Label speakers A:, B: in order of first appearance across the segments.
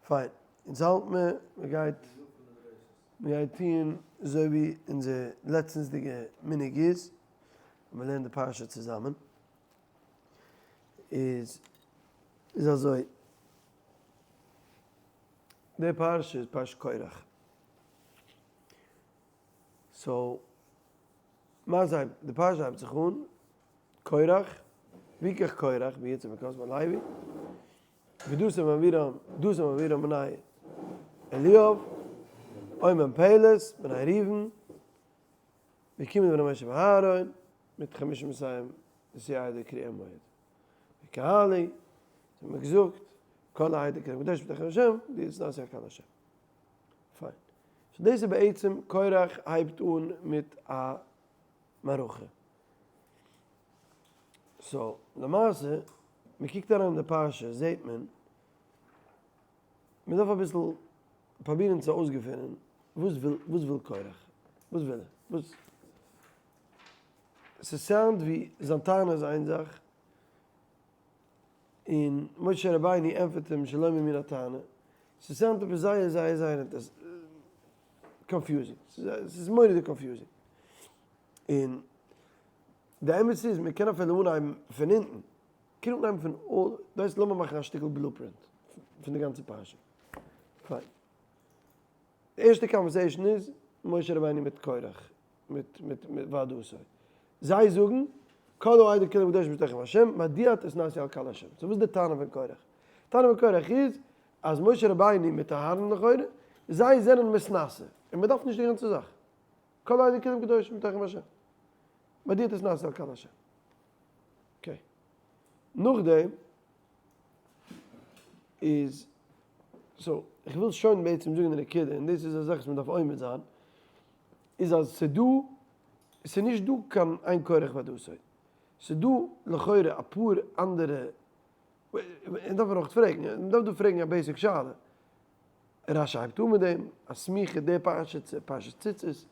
A: פיין, אונז האלט מיר, מ'גייט, מ'גייט טוהן אזוי ווי אונזער לעצטנסדיגע מנהג איז, אז מ'לערנט די פרשה צוזאמען, איז איז אזוי, די פרשה איז פרשת קרח, so, מה זה, די פרשה הייבט זיך אן, קרח, ויקח קרח ויצא מקוס בן לוי, ודתן ואבירם, דתן ואבירם בני אליאב, און בן פלת, בני ראובן, ויקומו בני משה ואהרן, מיט חמשה מאתים נשיאי עדה קריאי מועד. ויקהלו, זיי האבן געזאגט, כל העדה כולם קדושים בתוככם השם, די איז נשיא הקהל השם. פיין. so דאס איז בעצם קרח הייבט אן מיט א מערכה. so למעשה, מען קוקט אריין אין די פרשה זעט מען, מען דארף אביסל פרובירן צו אויסגעפינען וואס וויל וואס וויל קרח? וואס וויל ער? וואס? ס' sound ווי זיין טענה איז איין זאך, און משה רבינו ענטפערט אים שלא ממין הטענה, ס' sound עפעס זייער זייער זייער confusing, ס'איז מורא'דיג confusing. און די אמת איז מען קען אפילו אנהייבן פון אונטן, קען אנהייבן פון אל, דאס הייסט לאמיר מאכן א שטיקל blueprint פון די גאנצע פרשה. פיין. די ערשטע conversation איז משה רבינו מיט קרח מיט מיט ועדתו. זיי זאגן כל העדה כולם קדושים בתוככם השם מדוע תתנשאו על קהל השם. so וואס איז די טענה פון קרח? טענה פון קרח איז אז משה רבינו מיט אהרן לכאורה זיי זענען מתנשא און מען דארף נישט די גאנצע זאך. כל העדה כולם קדושים בתוככם השם. מדוע תתנשאו על קהל השם. okay. נאכדעם איז, so, איך וויל שוין בעצם זאגן די נקודה, און דאס איז א זאך וואס מען דארף עומד זיין, איז אז ס'דא, ס'איז נישט דא קיין איין קרח ועדתו. ס'דא לכאורה אפאר אנדערע, און דארף מען אויך פרעגן, מען דארף דא פרעגן א basic שאלה. רשי הייבט אן מיט דעם, א סמיכה די פרשה צו פרשת ציצית,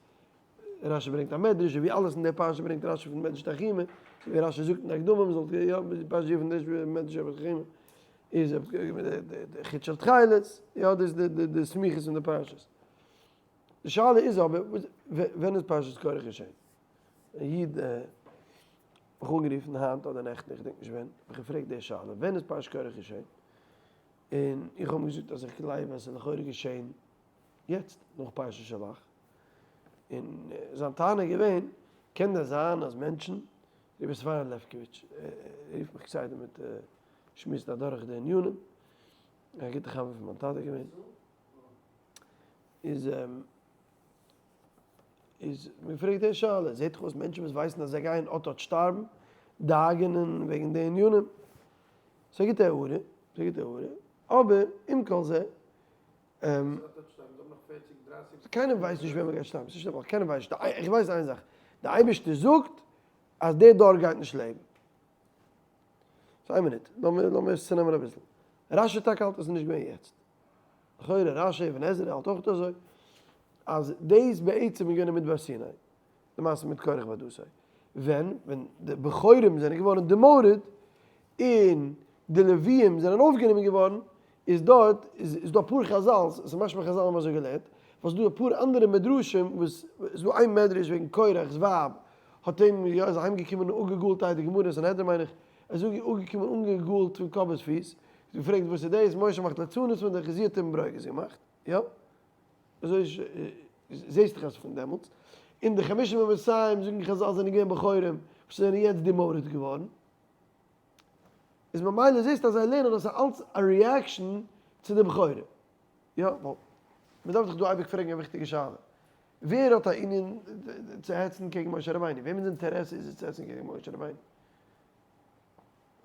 A: רשי ברענגט א מדרש, ווי אלעס אין די פרשה ברענגט רשי פון מדרש תנחומא, ווי רשי זאגט אין די הקדמה מען זאל יא די פרשה פון מדרש תנחומא איז די חוט של תכלת, יא דאס איז די סמיכות פון די פרשות. די שאלה איז אבער ווען איז פרשת קרח געשען? א איד האט מיך אנגערופן היינט אדער נעכטן איך געדענק נישט ווען, מיך געפרעגט די שאלה, ווען איז פרשת קרח געשען? און איך האב אים געזאגט אז איך גלייב אז ס'איז לכאורה געשען יעצט נאך פרשת שלח, און זיין טענה איז געווען, קען דען זיין אז מענטשן, רבי ספרא לעפקאוויטש רופט מיך כסדר מיט שמועסן אדורך די ענינים, א גוטע חבר פון מיין טאטע געווען, איז איז מען פרעגט די שאלה, זעט דאך אויס מענטשן וואס ווייסן אז זיי גייען אט אט שטארבן, דאגה'נען וועגן די ענינים, ס'איז א גוטע הערה, ס'איז א גוטע הערה, אבער עם כל זה, קיינער ווייסט נישט ווען מ'גייט שטארבן, ס'נישט נארמאל, קיינער ווייסט נישט, איך ווייס איין זאך, די אייבערשטער זאגט אז דער דור גייט נישט לעבן. so איין מינוט, לאמיר לאמיר עס צונעמען אביסל. רשי טאקע האלט אז ס'איז נישט געווען יעצט. לכאורה רשי אבן עזרא האלט אויך אזוי, אז דאס בעצם איז געווען אין מדבר סיני. די מעשה מיט קרח ועדתו, ווען ווען די בכורים זענען געווארן דערמארדעט און די לוויים זענען אויפגענומען געווארן, איז דארט איז דא אפאר חזל, ס'איז משמע חזל האבן אזוי געלערנט, ווייל ס'איז דא אפאר אנדערע מדרשים וואס ס'איז דא איין מדרש וועגן קרח'ס ווייב האט אים יא איז אהיים געקומען און אפגעגאלט איי די גמרא אין סנהדרין מיין איך, ער איז אפגעקומען אנגעגאלט פון קאפ ביז פיס, זי האט געפרעגט וואס איז דאס, משה מאכט ליצנות פון דיך, זי האט אים ברוגז געמאכט, יא. אזוי זעהסט דאך אז פון דעמאלטס, און די חמשים ומאתים זאגן חזל זענען געווען בכורים וואס זענען יעצט demoted געווארן, איז ממילא זעהסטו אז זיי לערנען אז ס'איז אלץ א reaction צו די בכורה. יא, ווייל מ'דארף זיך דא אייביג פרעגן א וויכטיגע שאלה, ווער האט א ענין צו העצן קעגן משה רבינו? וועמענס אינטערעסע איז עס צו העצן קעגן משה רבינו?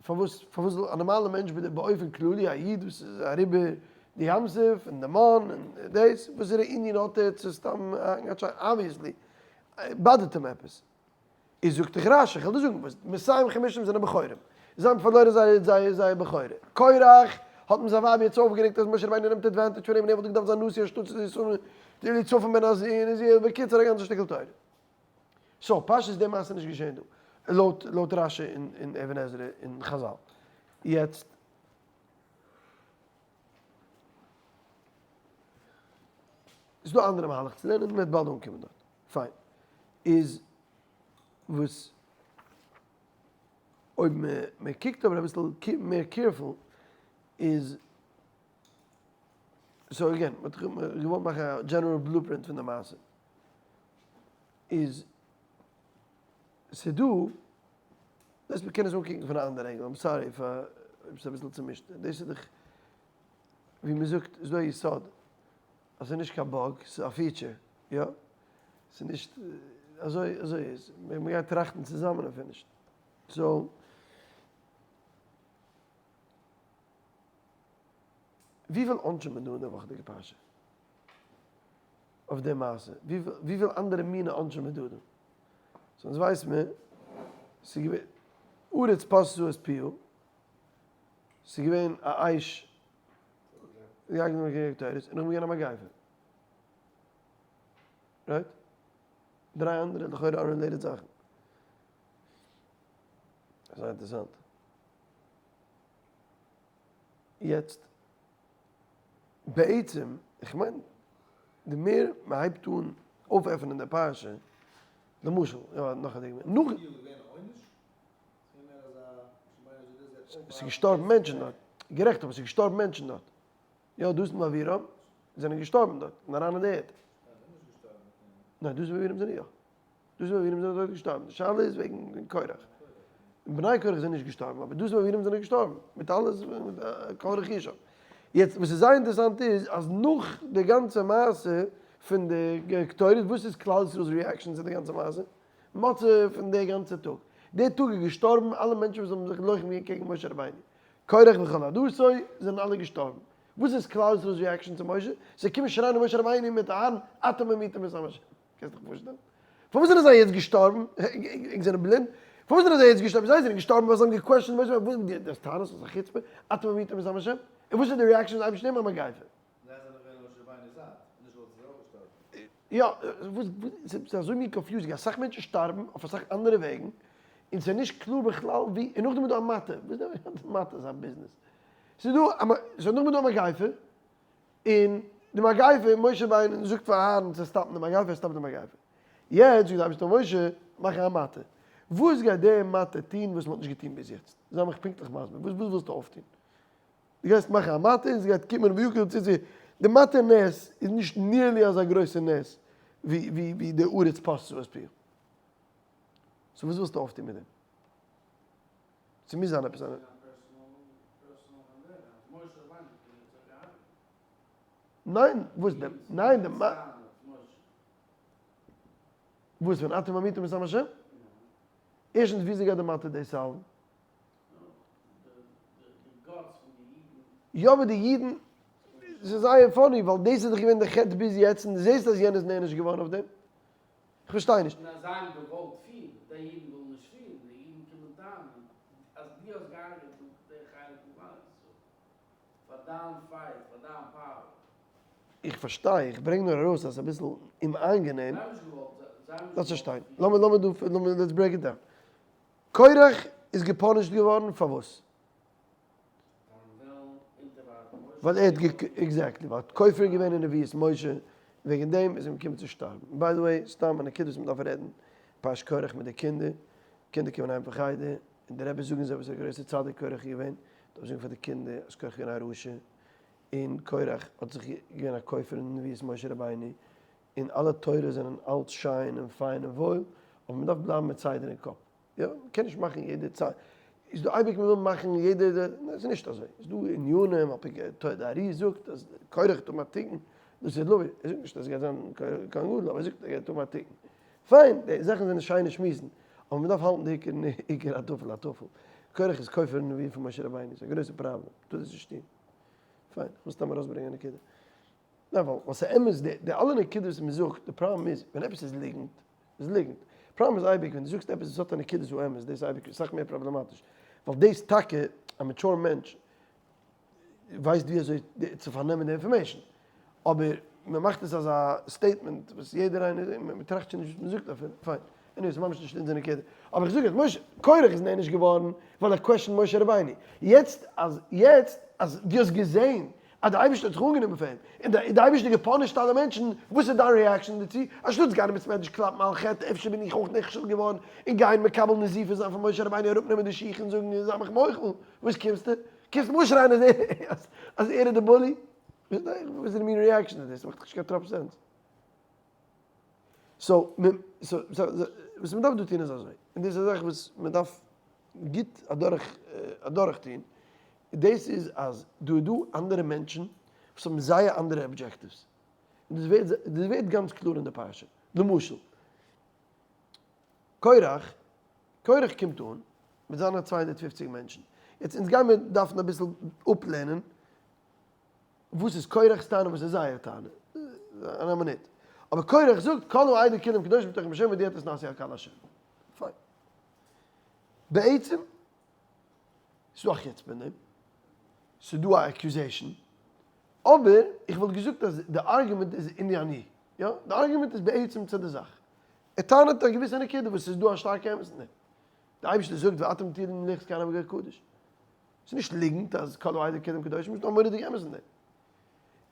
A: פארוואס פארוואס זאל א נארמאלע מענטש באופן כללי א איד וואס איז אריבער די ים סוף און די מן און דאס וואסערע ענין האט ער צו סתם obviously באדערט אים עפעס איז זאגט דיך רשי איך וועל דיר זאגן וואס מאתים חמשים זענען בכורים זיי האבן פארלוירן זייער זייער זייער בכורה קורח האט אים זיין ווייב יעצט אויפגערעגט אז משה רבינו נעמט advantage פון אים און ער וואלט געדארפט זיין נשיא אנשטאט אליצפן בן עוזיאל בקיצור א גאנצע שטיקל תורה. so, פשט איז די מעשה נישט געשען דא, לויט לויט רשי און אבן עזרא און חזל. יעצט. ס'איז דא אנדערע מהלך צו לערנען, מ'וועט באלד אנקומען דארט. פיין. איז וואס אויב מען קוקט אבער אביסל מער careful איז, so again, מען האט געוואלט מאכן א general blueprint פון די מעשה, איז ס'דא, דאס מ'קען עס אנקוקן פון א אנדערע angle, I'm sorry פאר אויב ס'איז אביסל צומישט, דאס איז דאך ווי מ'זאגט איז דא א יסוד אז ס'איז נישט קיין bug, ס'איז א feature, יא? ס'איז נישט, אזוי אזוי איז, מ'גייט טראכטן צוזאמען און finished. So, וויפיל עונשים איז דא אין די וואכעדיגע פרשה? אויף די מעשה? וויפיל אנדערע מיני עונשים איז דא דא? So אונז ווייס מיר, ס'איז געווען ארץ פשתה את פיה, ס'איז געווען א אש געגאנגען קטורת, און נאכדעם געווען א מגיפה. Right? דריי אנדערע לכאורה unrelated זאכן. זייער אינטערעסאנט. יעצט, בעצם, איך מיין, די מער מען הייבט אן אויפעפענען די פרשה, למשל, יא, נאך א דוגמא, נאך. ס'איז געשטארבן מענטשן דארט. גערעכט, אבער ס'איז געשטארבן מענטשן דארט. יא, דתן ואבירם זענען געשטארבן דארט, און אריין אין די ערד. ניין, דתן ואבירם זענען יא. דתן ואבירם זענען דארט געשטארבן. די שאלה איז וועגן קורח. בני קורח זענען נישט געשטארבן, אבער דתן ואבירם זענען געשטארבן. מיט אלעס, מיט כל רכושם. יעצט, וואס איז זייער אינטערעסאנט איז, אז נאך די גאנצע מעשה פון די קטורת, וואס איז כלל ישראל'ס reaction צו די גאנצע מעשה? מצה פון די גאנצע טאג. די טאג איז געשטארבן אלע מענטשן וואס האבן זיך לוחם געווען קעגן משה רבינו. קורח וכל עדתו זענען אלע געשטארבן. וואס איז כלל ישראל'ס reaction צו משה? זיי קומען שרייען אויף משה רבינו מיט אהרן אתם המיתם את עם השם. קענסט דיך פארשטעלן? פארוואס זענען זיי יעצט געשטארבן? ענק זענען בלינד? פארוואס זענען זיי יעצט געשטארבן? זיי זענען געשטארבן ווייל זיי האבן גע question ט משה רבינו. וואס דו האסט טענות? האסט א חוצפה? אתם המיתם את עם השם? און וואס איז די reaction פון אייבערשטן? אים א מגיפה.
B: זיי זענען געווען אויף משה רבינו'ס זייט, נישט וואלטן זיי אויך געשטארבן.
A: יא, וואס, ס'איז אזוי מין confusing, אסאך מענטשן שטארבן אויף אסאך אנדערע וועגן, און ס'איז נישט קלאר בכלל ווי, און נאכדעם איז דא א מטה, וואס איז די מטה איז א ביזנעס? ס'איז דא א, ס'איז נאכדעם איז דא א מגיפה, און די מגיפה, משה רבינו זאגט פאר אהרן צו stop ן די מגיפה, ער stop ט די מגיפה. יעצט זאגט די אייבערשטער משה, מאך א מטה. וואס גייט די מטה טון וואס מ'האט נישט געטון ביז יעצט? זיי מיך פונקטליך מסביר, וואס ווילסטו אויפטון? דו גייסט מאכן א מטה און ס'גייט קומען ויקהל צו צו, די מטה נס איז נישט nearly אזא גרויסע נס ווי ווי די ארץ פשתה את פיה. So וואס ווילסטו אויפטון מיט דעם? ס'מוז זיין עפעס א. ניין, וואס די, ניין די, וואס ווען אתם המיתם את עם השם? ערשטנס וויאזוי גייט די מטה דאס solve ן? יא אבער די אידן, ס'איז זייער funny ווייל דאס איז דאך געווען די חטא ביז יעצט און דו זעסט אז יענער איז נענש געווארן אויף דעם. כ'פארשטיי נישט.
C: נאר זיי האבן געוואלט פירן, די אידן ווילן נישט פירן, די אידן קומען טענה'ן אז דו האסט געהארגעט די חלק פון כלל ישראל, פאר דיין fight, פאר דיין power.
A: איך פארשטיי, איך ברענג נאר ארויס אז ס'איז אביסל אומאיינגענעם.
C: זיי האבן נישט געוואלט, זיי האבן נישט
A: לאז פארשטיין.
C: געוואלט פירן.
A: לאמיר לאמיר דא, לאמיר let's break it down. קורח איז גע punish ט געווארן פארוואס? ווייל ער האט גע exactly ווייל ער האט כופר געווען אין נביאות משה, וועגן דעם איז אים געקומען צו שטארבן. By the way, סתם א נקודה וואס מען דארף רעדן, פרשת קורח מיט די קינדער, קינדער קומען אהיים פון חדר, און די רבי זאגן זיי וואס א גרויסע צדיק קורח איז געווען, דארף זאגן פאר די קינדער אז קורח איז געווען א רשע, און קורח האט זיך געווען א כופר אין נביאות משה רבינו, און אלע תורות זענען אלץ שיין און פיין און וואויל, אבער מען דארף בלייבן מיט סדר אין קאפ. יא, מ'קען נישט מאכן יעדע צייט, איז דא אייביג מ'וויל מאכן יעדע, ניין ס'איז נישט אזוי, איז דא ענינים, על פי תורת די ארי זאגט אז קורח טאר מען תיקון, דאס איז לובי, ער זאגט נישט אז ס'גייט זיין כהן גדול, אבער ער זאגט ער גייט האבן א תיקון. פיין, די זאכן זענען שיינע שמועסן, אבער מ'דארף האלטן די עיקר עיקר הטפל הטפל. קורח איז כופר אין נבואה פון משה רבינו, ס'איז א גרויסע פראבלעם, מ'טאר דאס נישט טון. פיין, כ'וויל סתם ארויסברענגען א נקודה. ניין ווייל ס'אמת די אלע נקודות וואס מ'זאגט, די פראבלעם איז ווען עפעס איז ליגנט, איז ליגנט. פראבלעם איז אייביג ווען דו זאגסט עפעס וואס האט א נקודת האמת, דאס איז אייביג אסאך מער פראבלעמאטיש, ווייל דאס טאקע א mature מענטש ווייסט ווי אזוי צו פארנעמען די information, אבער מען מאכט עס אזא statement וואס יעדער איינער, מען טראכט שוין נישט וואס מען זאגט אפילו, פיין, עניוועי ס'איז ממש נישט אונזער נקודה, אבער איך זאג אז משה, קורח איז נענש געווארן ווייל ער question ט משה רבינו, יעצט אז יעצט אז דו האסט געזען. אז די אייבערשטער האט זיך אנגענומען פאר אים, און די אייבערשטער גע punish ט אלע מענטשן, וואס איז דיין reaction דערצו? אנשטאטס גיין אין בית מדרש קלאפן על חטא אפשר בין איך אויך נכשל געווארן, און גיין מקבל נזיפה זיין פון משה רבינו אראפנעמען די שיך און זאגן זיי מיך מוחל, וואס קומסטו? קומסט מיר שרייען אז אז ער איז די bully? וואס איז די מין reaction איז דאס? ס'מאכט דאך נישט קיין טראפ sense. So וואס מ'דארף דא טון איז אזוי, און דאס איז א זאך וואס מ'דארף גוט אדורך טון, דאס איז אז דא איז דא אנדערע מענטשן וואס האבן זייער אנדערע objectives, און דאס ווערט דאס ווערט גאנץ קלאר אין די פרשה. למשל, קורח, קורח קומט אן מיט זיינע 250 מענטשן, יעצט אונז גיימיר דארפן אביסל אפלערנען וואס איז קורח'ס טענה וואס איז זייער טענה, אין א מינוט. אבער קורח זאגט כל העדה כולם קדושים בתוכם השם מדוע תתנשאו על קהל השם. פיין. בעצם ס'איז דא א חוצפה אין דעם, ס'איז דא א accusation, אבער איך וואלט געזאגט אז די argument איז ענייני, יא, די argument איז בעצם צו די זאך. ער טענה'ט א געוויסע נקודה וואס ס'איז דא א שטארקע אמת אין דעם. די אייבערשטער זאגט ואתם תהיו לי כהנים וגוי קדוש. ס'איז נישט ליגנט אז כל העדה כולם קדושים, ס'איז דא א מורא'דיגע אמת אין דעם.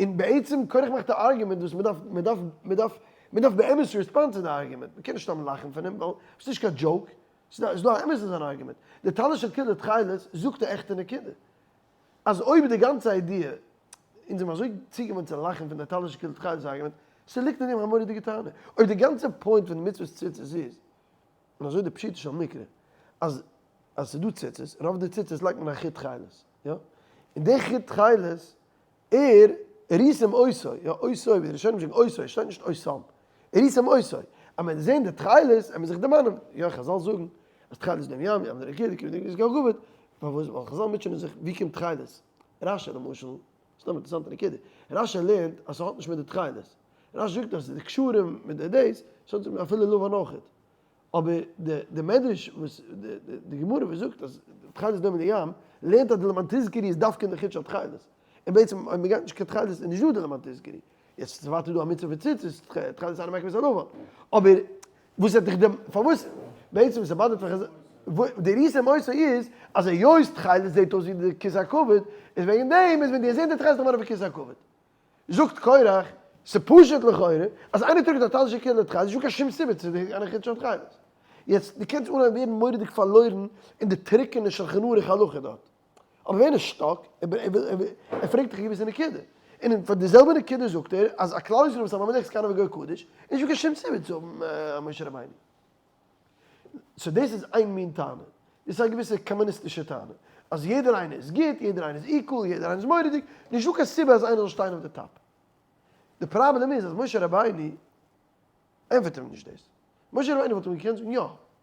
A: און בעצם קורח מאכט א argument וואס מ'דארף, מ'דארף, מ'דארף, מ'דארף באמת respond צו די argument, מ'קען נישט סתם לאכן פון אים ווייל ס'איז נישט קיין joke, ס'איז דא א אמת אין זיין argument. די טלית שכולו תכלת זאגט א עכטע נקודה. אז אויב די גאנצע idea, אונז זעמיר אזוי צוגעוואוינט צו לאכן פון די טלית שכולו תכלת argument, ס'ליגט אין דעם א מורא'דיגע טענה. אויב די גאנצע point פון די מצוות ציצית איז, און אזוי די פשוטו של מקרא, אז אז ס'איז דא ציצית, און אויף די ציצית לייגט מען א חוט תכלת, יא? און די חוט תכלת, ער, וראיתם אותו, יא, אותו, ווי די ראשונים זאגן אותו, עס שטייט נישט אותם, וראיתם אותו, אז מען וועט זען די תכלת, וועט מען זיך דערמאנען, יא, חזל זאגן אז תכלת איז דם ים, ים דרכי, די קומט די כבוד, פארוואס? ווייל חזל מוטשענען זיך, ווי קומט תכלת? רשי למשל, סתם אינטערעסאנטע נקודה, רשי לערנט אז ס'האט נישט מיט די תכלת, רשי זאגט אז די קשרים מיט די דאס, ס'האט אפילו לבן אויכעט, אבער די די מדרש וואס די גמרא וואס זאגט אז תכלת דומה לים, לערנט אז די למען תזכרי איז דווקא אין די חוט של תכלת, און בעצם אויב מ'גייט נישט קיין תכלת איז נישט דא די למען תזכרי, יעצט איז ווייטער דא א מצוה פון ציצית, תכלת אינו מעכב את הלבן, אבער וואס האט דיך דעם פארוואס בעצם וואס ס'באדערט פאר חז ל די ריסם עושה איז אז היות תכלת זעט אויס ווי די כסא הכבוד, איז וועגן דעם איז ווען די זעהן די תכלת דערמאנען פון כסא הכבוד. זאגט קורח, ס'פשוט לכאורה, אז איינער טראגט א טלית שכולה תכלת, נישטא קיין שום סיבה צו די איינער חוט של תכלת. יעצט, דו קענסט אנהייבן ווערן מורא'דיג פארלוירן אין די טרוקענע שלחן ערוך הלכה דארט. אבער ווער איז stuck, ער פרעגט דיך א געוויסע נקודה. און פאר די זעלבע נקודה זאגט ער אז א כלל ישראל וואס איז א ממלכת כהנים וגוי קדוש, איז נישטא קיין שום סיבה צו האבן א משה רבינו. So דאס איז איין מין טענה. דאס איז א געוויסע קאמוניסטישע טענה. אז יעדער איינער איז גוט, יעדער איינער איז equal, יעדער איינער איז מורא'דיג, נישטא קיין סיבה אז איינער זאל שטיין אויף די top. די פראבלעם איז אז משה רבינו ענטפערט אים נישט דאס. משה רבינו וואלט אים געקענט זאגן יא,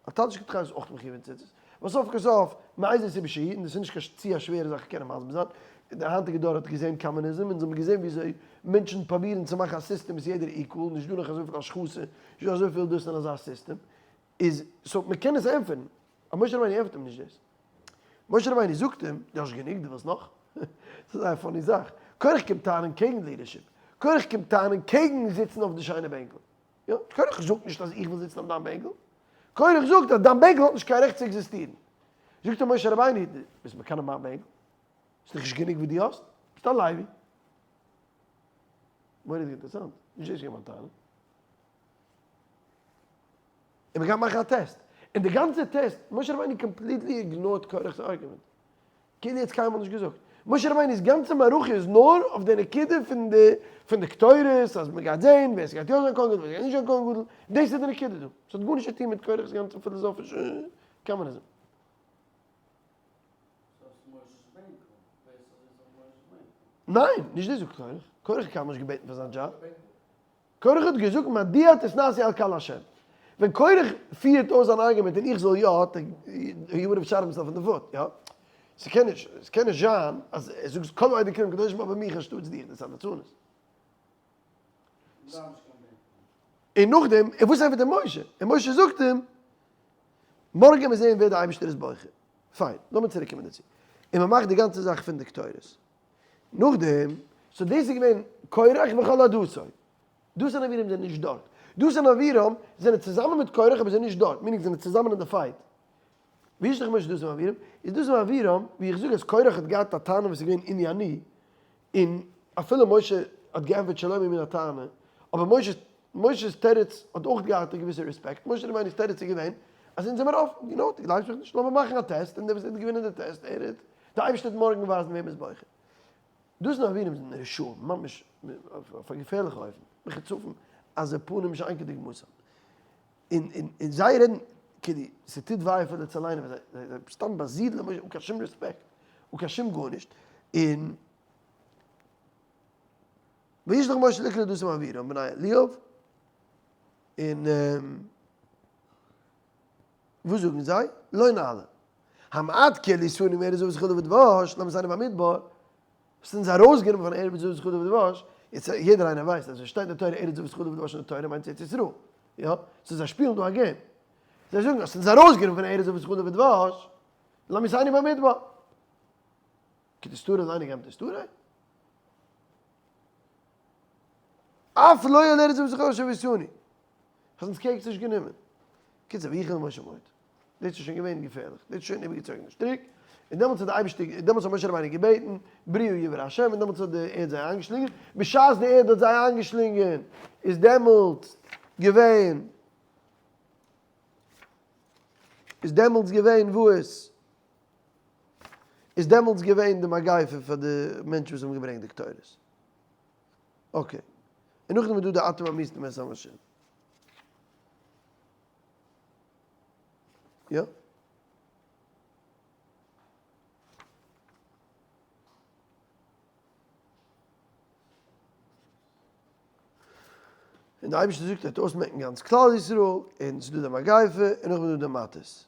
A: א טלית שכולו תכלת איז אויך מחויב אין ציצית, ווייל סוף כל סוף, מאיזה סיבה שהיא, און דאס איז נישט קיין צו א שווערע זאך קענען מסביר זיין, די היינטיגע דור האט געזען קאמוניזם און זיי האבן געזען וויאזוי מענטשן פרובירן צו מאכן א סיסטעם וואס יעדער equal, נישט דא נאך אזויפיל השחתה, נישט דא אזויפיל דאס אין אזא סיסטעם, איז so מען קען עס ענטפערן, אבער משה רבינו ענטפערט אים נישט דאס. משה רבינו זאגט אים, דו האסט גענוג, דו ווילסט נאך? ס'איז זייער funny זאך. קרח קומט טענה'ן קעגן leadership. קרח קומט טענה'ן קעגן זיצן אויף די שיינע בענקל. יא, קרח זאגט נישט אז איך וויל זיצן אויף דיין בענקל. קרח זאגט אז דיין בענקל האט נישט קיין רעכט צו עקזיסטירן. זאגט אים משה רבינו, דו ביסט מקנא מיין בענקל? ס'איז דאך נישט גענוג וואס דו האסט? ביסט א לוי. מורא'דיג אינטערעסאנט. נישט דאס איז געווען מיין טענה. און מ'גייט מאכן א טעסט. און די גאנצע טעסט, משה רבינו completely ignored קרח'ס argument. כאילו ער האט עס קיינמאל נישט געזאגט. משה רבינו'ס גאנצע מערכה איז נאר אויף די נקודה פון די פון די קטורת, אז מ'גייט זען ווער ס'גייט יא זיין כהן גדול ווער ס'גייט נישט זיין כהן גדול. דאס איז די נקודה דא. ס'האט גארנישט צו טון מיט קרח'ס גאנצע פילאזאפישע קאמוניזם. ניין, נישט דאס זאגט קרח. קרח האט קיינמאל נישט געבעטן פאר זיין דזשאב. קרח האט געזאגט מדוע תתנשאו על קהל השם. ווען קרח פירט אויס זיין argument און איך זאל יא, האט ער he would have shot himself in the foot, יא? ס'קען נישט, ס'קען נישט זיין אז ער זאגט כל העדה כולם קדושים אבער מיך אנשטאטס דיך, דאס איז א ליצנות. און נאכדעם, און וואס ענטפערט אים משה? און משה זאגט אים, מארגן וועט מען זען ווער דער אייבערשטער איז בוחר. פיין, לאמיר צוריק קומען דערצו. און מען מאכט די גאנצע זאך פון די קטורת. נאכדעם, so דאס איז געווען קורח וכל עדתו. דתן אבירם זענען נישט דארט. דתן אבירם זענען צוזאמען מיט קורח אבער זענען נישט דארט, meaning זענען צוזאמען אין די fight. וישלח משה דתן ואבירם, איז דתן ואבירם, ווי איך זאג אז קורח האט געהאט א טענה וואס איז געווען ענייני, און. אפילו משה האט געענטפערט שלא ממין הטענה, אבער משה משה'ס תירוץ האט אויך געהאט א געוויסע רעספעקט, משה רבינו'ס תירוץ איז געווען אז אונז זעמיר אפן, יו נאו, דו גלייבסט מיך נישט, לאמיר מאכן א טעסט, און דער וואס וועט געווינען די טעסט, ער וועט, די אייבערשטער וועט מארגן ווייזן וועם איז בוחר. דאס זענען אבירים זענען רשעים, ממש אויף א געפערליכע אופן, מחוצפים, עזי פנים שאין כדוגמתם. און און און זיי רעדן כאילו ס'טוט וויי אפילו צו ליינען ווען זיי זיי סתם באזידלען משה אן קיין שום רעספעקט, אן קיין שום גארנישט, און וישלח משה לקרא דתן ואבירם בני אליאב, און וואס זאגן זיי? לא נעלה. המעט כי העליתנו מארץ זבת חלב ודבש, לאמיר זיין אין במדבר, האסט אונז ארויסגענומען פון ארץ זבת חלב ודבש, יעצט יעדער איינער ווייסט אז ווען שטייט אין די תורה ארץ זבת חלב ודבש אין די תורה מיינט עס ארץ ישראל, יא? סאו זיי שפילן דא א game. זיי זאגן האסט אונז ארויסגענומען פון ארץ זבת חלב ודבש, לאמיר זיין אין במדבר. כי תסתרי עלינו גם תסתרי? אף לא אל ארץ זבת חלב אשר הבאתנו. האסט אונז קעגס נישט גענומען. קיצור ויחל משה מאוד. דאס איז שוין געווען געפערליך, דאס איז שוין איבערגעצויגן די שטריק, און דעמאלטס האט דער אייבערשטער, דעמאלטס האט משה רבינו געבעטן, בריעה יבער השם, און דעמאלטס האט די ערד זיי איינגעשלינגען, בשעת די ערד האט זיי איינגעשלינגען, איז דעמאלטס געווען, איז דעמאלטס געווען וואס? איז דעמאלטס געווען די מגיפה פאר די מענטשן וואס האבן געברענגט די קטורת. okay. און נאכדעם איז דא די אתם המיתם את עם השם. יא. און די אייבערשטער זאגט ער וועט אויסמעקן גאנץ כלל ישראל, און ס'איז דא די מגיפה, און נאכדעם איז דא די מכות.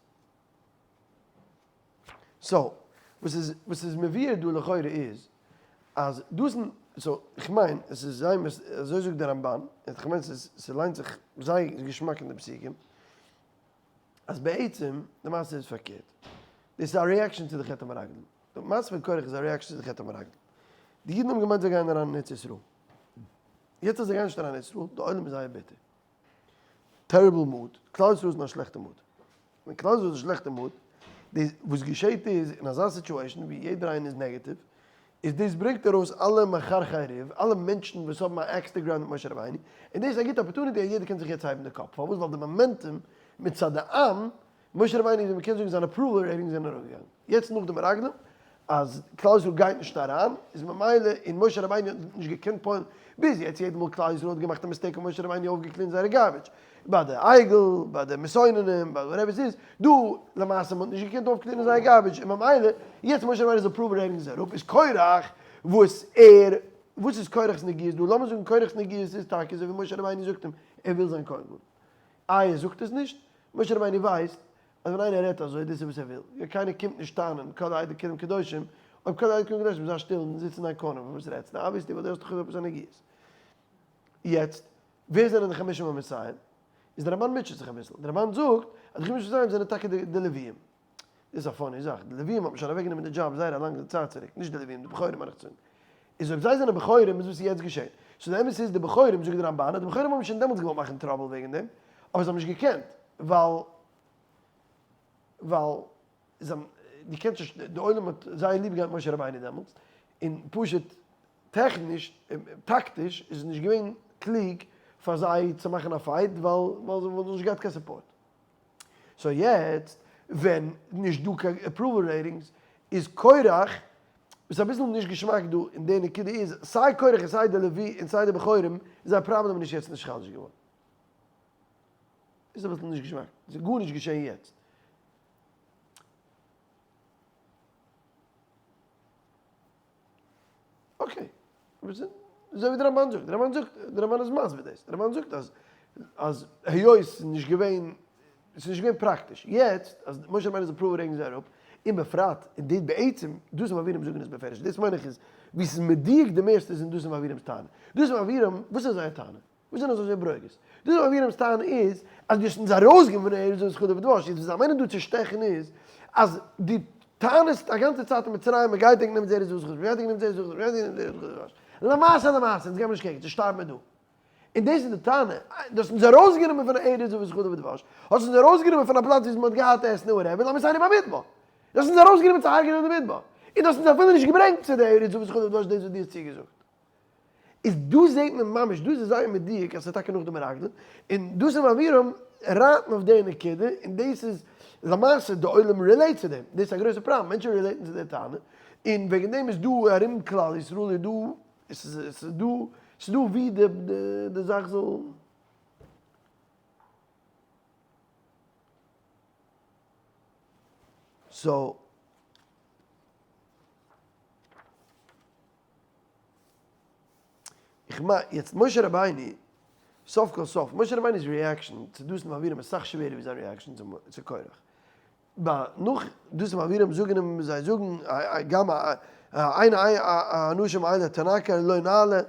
A: so, וואס איז וואס איז מבואר דא לכאורה איז, אז דאס so, איך מיין, עס איז זייער מס, אזוי זאגט דער רמבן, איך מיין ס'איז ס'ליינט זיך זייער געשמאק אין די פסוקים, אז בעצם די מעשה איז פארקערט. דאס איז א reaction צו די חטא המרגלים. די מעשה פון קרח איז א reaction צו די חטא המרגלים. די אידן האבן געמיינט זיי גייען אריין אין ארץ ישראל. יעצט אז זיי גייען נישט אריין אין ארץ ישראל, די עולם איז זייער ביטער. terrible mood, כלל ישראל איז אין א שלעכטע mood. ווען כלל ישראל איז אין א שלעכטע mood, די וואס געשעט איז, אין אזא situation ווי יעדער איינער איז נעגעטיוו, איז דאס ברענגט ארויס אלע מחרחרי ריב, אלע מענטשן וואס האבן א axe to grind מיט משה רבינו, און דאס איז א גוטע opportunity אז יעדער קען זיך יעצט הייבן די קאפ, פארוואס? ווייל די momentum מצד די עם, משה רבינו ווי מ'קען זאגן זיינע approval ratings זענען ארויפגעגאנגען, יעצט נאך די מרגלים אז כלל ישראל גייט נישט אריין, איז ממילא און משה רבינו האט נישט געקענט פועל'ן, ביז יעצט יעדע מאל כלל ישראל האט געמאכט א mistake האט משה רבינו אויפגעקלינט זייערע garbage, ביי די עגל, ביי די מסוננים, ביי whatever ס'איז, דא למעשה מ'האט נישט געקענט אויפקלינען זייער garbage און ממילא יעצט משה רבינו'ס approval ratings איז אראפ, איז קרח וואס ער, וואס איז קרח'ס נגיעות דא, לאמיר זאגן קרח'ס נגיעות איז טאקע אזוי ווי משה רבינו זאגט אים ער וויל זיין כהן גדול, איי ער זאגט עס נישט? משה רבינו ווייסט אז ווען איינער רעדט אזוי דאס איז וואס ער וויל, יא קיינער קומט נישט טענה'ן כל העדה כולם קדושים, אויב כל העדה כולם קדושים זיי שטיל און זיץ אין דיין corner פון וואס רעדסטו, obviously ווייל דו האסט דאך עפעס א נגיעות. יעצט ווער זענען די חמשים ומאתים? איז די רמבן מוטשעט זיך אביסל, די רמבן זאגט אז די חמשים ומאתים זענען טאקע די לוויים, דאס איז א funny זאך, די לוויים האט מען שוין אוועקגענומען די דזשאב זייער א לאנגע צייט צוריק, נישט די לוויים, די בכורים מיין איך צו זאגן. איז אויב זיי זענען בכורים איז וואס איז יעצט געשען? so די אמת איז די בכורים, זאגט די רמבן, אז די בכורים האבן שוין דעמאלטס געוואלט מאכן trouble וועגן דעם, אבער זיי האבן נישט געקענט, ווייל ווייל זיי האבן, דו קענסט נישט, די עולם האט זייער ליב געהאט משה רבינו דעמאלטס, און פשוט טעכניש, טאקטיש איז עס נישט געווען קלוג פאר זיי צו מאכן א fight, ווייל ווייל זיי וואלטן נישט געהאט קיין support. so יעצט ווען נישט דא קיין approval ratings איז קורח, וואס איז אביסל נישט געשמאק דא אין די נקודה איז, סיי קורח און סיי די לוי און סיי די בכורים איז זייער פראבלעם נישט יעצט נתחדש געווארן. איז אביסל נישט געשמאק, ס'איז גארנישט געשען יעצט. okay, אזוי ווי די רמבן זאגט, די רמבן זאגט, די רמבן איז מסביר דאס, די רמבן זאגט אז אז היות ס'איז נישט געווען, ס'איז נישט געווען פראקטיש, יעצט אז משה רבינו איז approval ratings אראפ, און בפרט, און די בעצם, דתן ואבירם זאגן עס בפירוש, דאס מיין איך איז ווי ס'איז מדויק די מערסטע איז אין דתן ואבירם'ס טענה. דתן ואבירם, וואס איז זייער טענה? וואס זענען זיי אזוי ברוגז? דתן ואבירם'ס טענה איז אז דו האסט אונז ארויסגענומען פון ארץ זבת חלב ודבש, יעצט וואס זיי מיינען דא צו שטעכן איז אז דו טענה'סט א גאנצע צייט אין מצרים מען גייט ענק נעמען צו ארץ זבת חלב, מען גייט ענק נעמען צו ארץ זבת חלב, מען גייט ענק נעמען צו ארץ זבת חלב ודבש, למעשה למעשה אונז גיימיר נישט קעגן, צו שטארבן מיר דא. און דאס איז די טענה, דו האסט אונז ארויסגענומען פון ארץ זבת חלב ודבש, האסט אונז ארויסגענומען פון א פלאץ וואו מען האט געהאט עסן און whatever, לאמיר זיין אין במדבר. דו האסט אונז ארויסגענומען צו הרג'נען אין די מדבר, און דו האסט אונז אפילו נישט געברענגט צו די ארץ זבת חלב ודבש דאס וואס דו האסט צוגעזאגט. איז דא זעהט מען ממש, דא איז עס זייער מדויק אז ס'איז טאקע נאך די מרגלים, און דתן ואבירם רייטן אויף די נקודה, און דאס איז למעשה די עולם relate צו דעם, דאס איז א גרויסע פראבלעם, מענטשן relate ן צו די טענה, און וועגן דעם איז דא ארום כלל ישראל איז דא, עס איז דא, ס'איז דא ווי די זאך זאל. So. איך מיין, יעצט משה רבינו, סוף כל סוף, משה רבינו'ס reaction צו דתן ואבירם איז סאך שווערער ווי זיין reaction צו קורח. ביי נאך דתן ואבירם זאגן אים, זיי זאגן, גם עין האנשים האלה תנקר לא נעלה,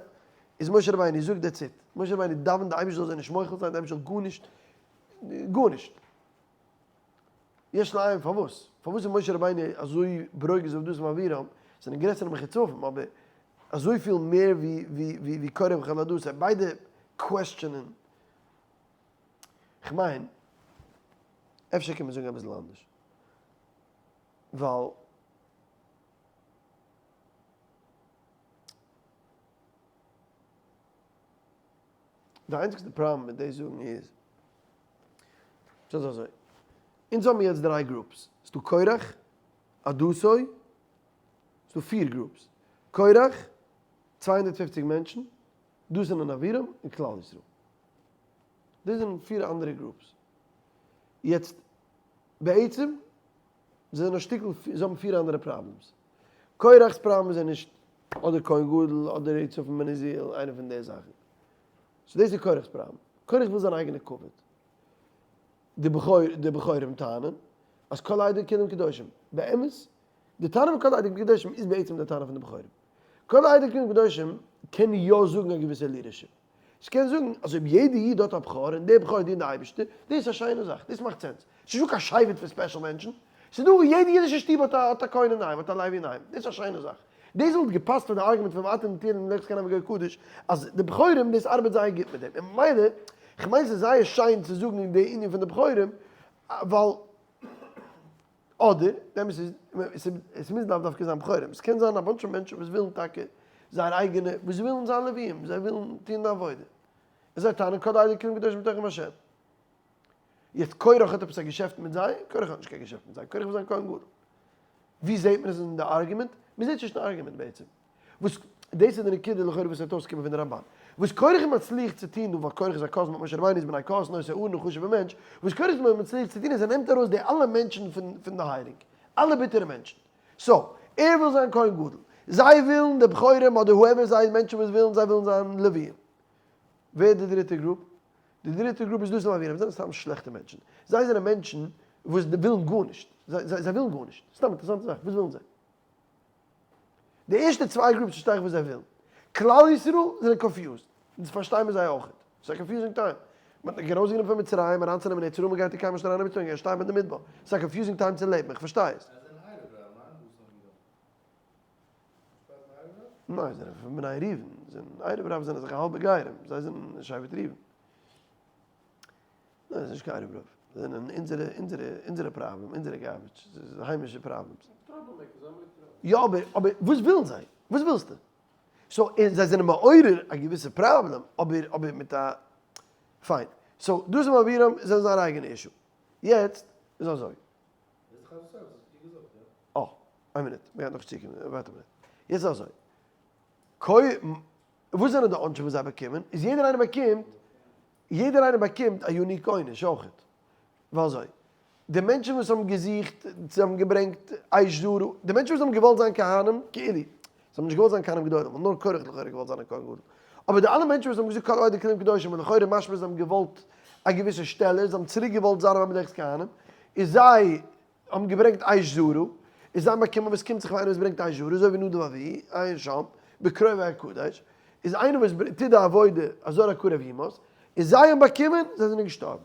A: איז משה רבינו זאגט that's it. משה רבינו דאווענט די אייבערשטער זאל זיי נישט מוחל זיין, די אייבערשטער זאל גארנישט, גארנישט. יש לעיין פארוואס? פארוואס איז משה רבינו אזוי ברוגז אויף דתן ואבירם? זענען גרעסערע מחוצפים אבער אזויפיל מער ווי קורח וכל העדה, זיי ביידע question ען. כ'מיין, אפשר קען מען זאגן אביסל אנדערש. ווייל. די איינציגסטע פראבלעם מיט דאס זאגן איז, ס'איז אזוי, אונז האבן יעצט דריי groups, ס'דא קורח, עדתו, ס'דא פיר groups, קורח, 250 מענטשן, דתן און אבירם, און כלל ישראל. דאס זענען פיר אנדערע groups. יעצט, בעצם, זיי זענען א שטיקל, זיי האבן פיר אנדערע problems. קורח'ס פראבלעם איז ער נישט אדער כהן גדול אדער אליצפן בן עוזיאל, איינע פון די זאכן. so דאס איז קורח'ס פראבלעם. קורח וויל זיין אייגענע כבוד. די בכורים טענה'ן אז כל העדה כולם קדושים. באמת, די טענה פון כל העדה כולם קדושים איז בעצם די טענה פון די בכורים. כל העדה כולם קדושים קען יא זאגן א געוויסע leadership. ס'קען זאגן אז אויב יעדע איד האט א בכור און דער בכור דינט די אייבערשטער, דאס איז א שיינע זאך, דאס מאכט sense. ס'איז נישטא קיין שבט פון special מענטשן, ס'איז דא יעדע אידישע שטוב האט א האט א כהן אינדערהיים, האט א לוי אינדערהיים, דאס איז א שיינע זאך. דאס וואלט געפאסט פאר די argument פון ואתם תהיו ממלכת כהנים וגוי קדוש, אז די בכורים דאס ארבעט זייער גוט מיט דעם. און ממילא, כ'מיין ס'איז זייער שיין צו זאגן די ענין פון די בכורים, ווייל אדער, די אמת איז, עס מוז לאו דווקא זיין בכורים, עס קען זיין א bunch מענטשן וואס ווילן טאקע זייער אייגענע, וואס ווילן זיין לוויים, זיי ווילן טון די עבודה. און זיי טענה'ן כל העדה כולם קדושים בתוכם השם. יעצט קורח האט עפעס א געשעפט מיט זיי? קורח האט נישט קיין געשעפט מיט זיי, קורח וויל זיין כהן גדול. ווי זעט מען עס אין די argument? מען זעט נישט אין argument בעצם. וואס דאס איז די נקודה לכאורה וואס וועט אויסקומען פון די רמבן. וואס קורח איז מצליח צו טון דא, ווייל קורח איז א cousin מיט משה רבינו איז בני קהת נושא ארון א חשוב'ע מענטש, וואס קורח איז מצליח צו טון איז ער נעמט ארויס די אלע מענטשן פון די hiring, אלע ביטערע מענטשן. so, ער וויל זיין כהן גדול. זיי ווילן, די בכורים אדער whoever זיי מענטשן וואס ווילן, זיי ווילן זיין לוויים. ווער איז די דריטע group? די דריטע group איז דתן ואבירם, זיי זענען סתם שלעכטע מענטשן. זיי זענען מענטשן וואס ווילן גארנישט. זיי ווילן גארנישט. סתם אינטערעסאנטע זאך, וואס ווילן זיי? די ערשטע צוויי groups פארשטיי איך וואס זיי ווילן. כלל ישראל זענען confused. אונז פארשטיי מיר זיי אויכעט. ס'איז א confusing time. מ'האט דיך ארויסגענומען פון מצרים אריינצונעמען ארץ ישראל, מ'גייט קיינמאל נישט אריין אין מצרים, מ'גייט שטארבן אין די מדבר. ס'איז א confusing time צו לעבן, איך פארשטיי עס.
B: זיי זענען ערב רב, ניין? וואס האבן געזאגט? נישט פאר זיי ערב רב?
A: ניין, זיי זענען פון בני ראובן. זענען ערב רב זענען זיך האלבע גרים. זיי זענען שבט ראובן. ניין, ס'איז נישט קיין ערב רב. זיי זענען אונזערע, אונזערע, אונזערע פראבלעם, אונזערע garbage. ס'איז היימישע problems. יא אבער, אבער וואס ווילן זיי? וואס ווילסטו? so, זיי זענען מעורר א געוויסע פראבלעם, אבער, אבער מיט א, פיין. so, דתן ואבירם זענען זייער אייגענע issue. יעצט איז אזוי. אה, איין מינוט, מ'גייט נאך צוקומען, ווארט א מינוט. יעצט איז אזוי. וואס זענען די עונשים וואס זיי באקומען? איז יעדער איינער באקומט, יעדער איינער באקומט א unique עונש אויכעט. ווייל אזוי, די מענטשן וואס האבן געזוכט, זיי האבן געברענגט אש זרה, די מענטשן וואס האבן געוואלט זיין כהנים, כאילו, זיי האבן נישט געוואלט זיין כהנים גדולים, ווייל נאר קורח האט לכאורה געוואלט זיין א כהן גדול. אבער די אלע מענטשן וואס האבן געזאגט כל העדה כולם קדושים, און לכאורה משמע זיי האבן געוואלט א געוויסע שטעלע, זיי האבן צוריק געוואלט זיין א ממלכת כהנים, איז זיי האבן געברענגט אש זרה, און זיי האבן באקומען וואס קומט זיך פאר איינער וואס ברענגט אש זרה, אזוי ווי נדב ואביהוא, עיין שם, בקרובי אקדש, איז איינער וואס טוט די עבודה הזר הקרב יומת, און זיי האבן באקומען, זיי זענען געשטארבן.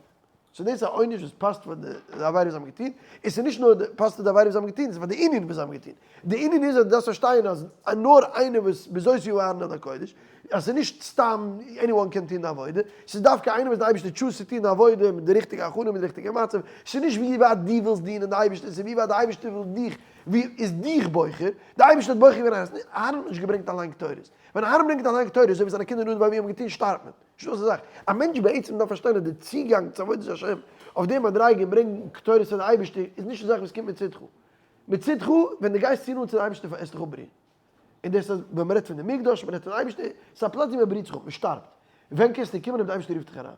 A: so דאס איז א עונש וואס פאסט פאר די עבירה וואס זיי האבן געטון, און ס'איז נישט נאר פאסט פאר די עבירה וואס זיי האבן געטון, ס'איז פאר די ענין וואס זיי האבן געטון. די ענין איז אז דו דארפסט פארשטיין אז נאר איינער וואס בזאת יאמר אהרן אל הקודש, אז ס'איז נישט סתם anyone קען טון די עבודה, ס'איז דווקא איינער וואס די אייבערשטער choose צו טון די עבודה מיט די ריכטיגע הכנה מיט די ריכטיגע מצב, ס'איז נישט ווי ווייט דו ווילסט דינען די אייבערשטער, ס'איז ווי ווייט די אייבערשטער וויל דיך, ווי איז דיך בוחר, די אייבערשטער האט בוחר געווען אהרן, אהרן האט נישט געברענגט אליין קטורת, ווען אהרן ברענגט אליין קטורת אזוי ווי זיינע קינדער נדב ואביהוא האבן געטון שטארבט מען. נישט דאס די זאך. א מענטש בעצם דארף פארשטיין אז די צוגאנג צו עבודת השם אויף די מדריגה און ברענגן קטורת פאר די אייבערשטער איז נישט די זאך וואס קומט מצידך. מצידך ווען דו גייסט צו נאנט צו די אייבערשטער וועסטו דיך אפבריען. און דאס אז ווען מען רעדט פון די מקדש, מען רעדט פון די אייבערשטער, ס'איז א פלאץ ווי מען בריהט זיך אפ, מען שטארבט. ווען קענסטו קומען אויב די אייבערשטער רופט דיך אריין?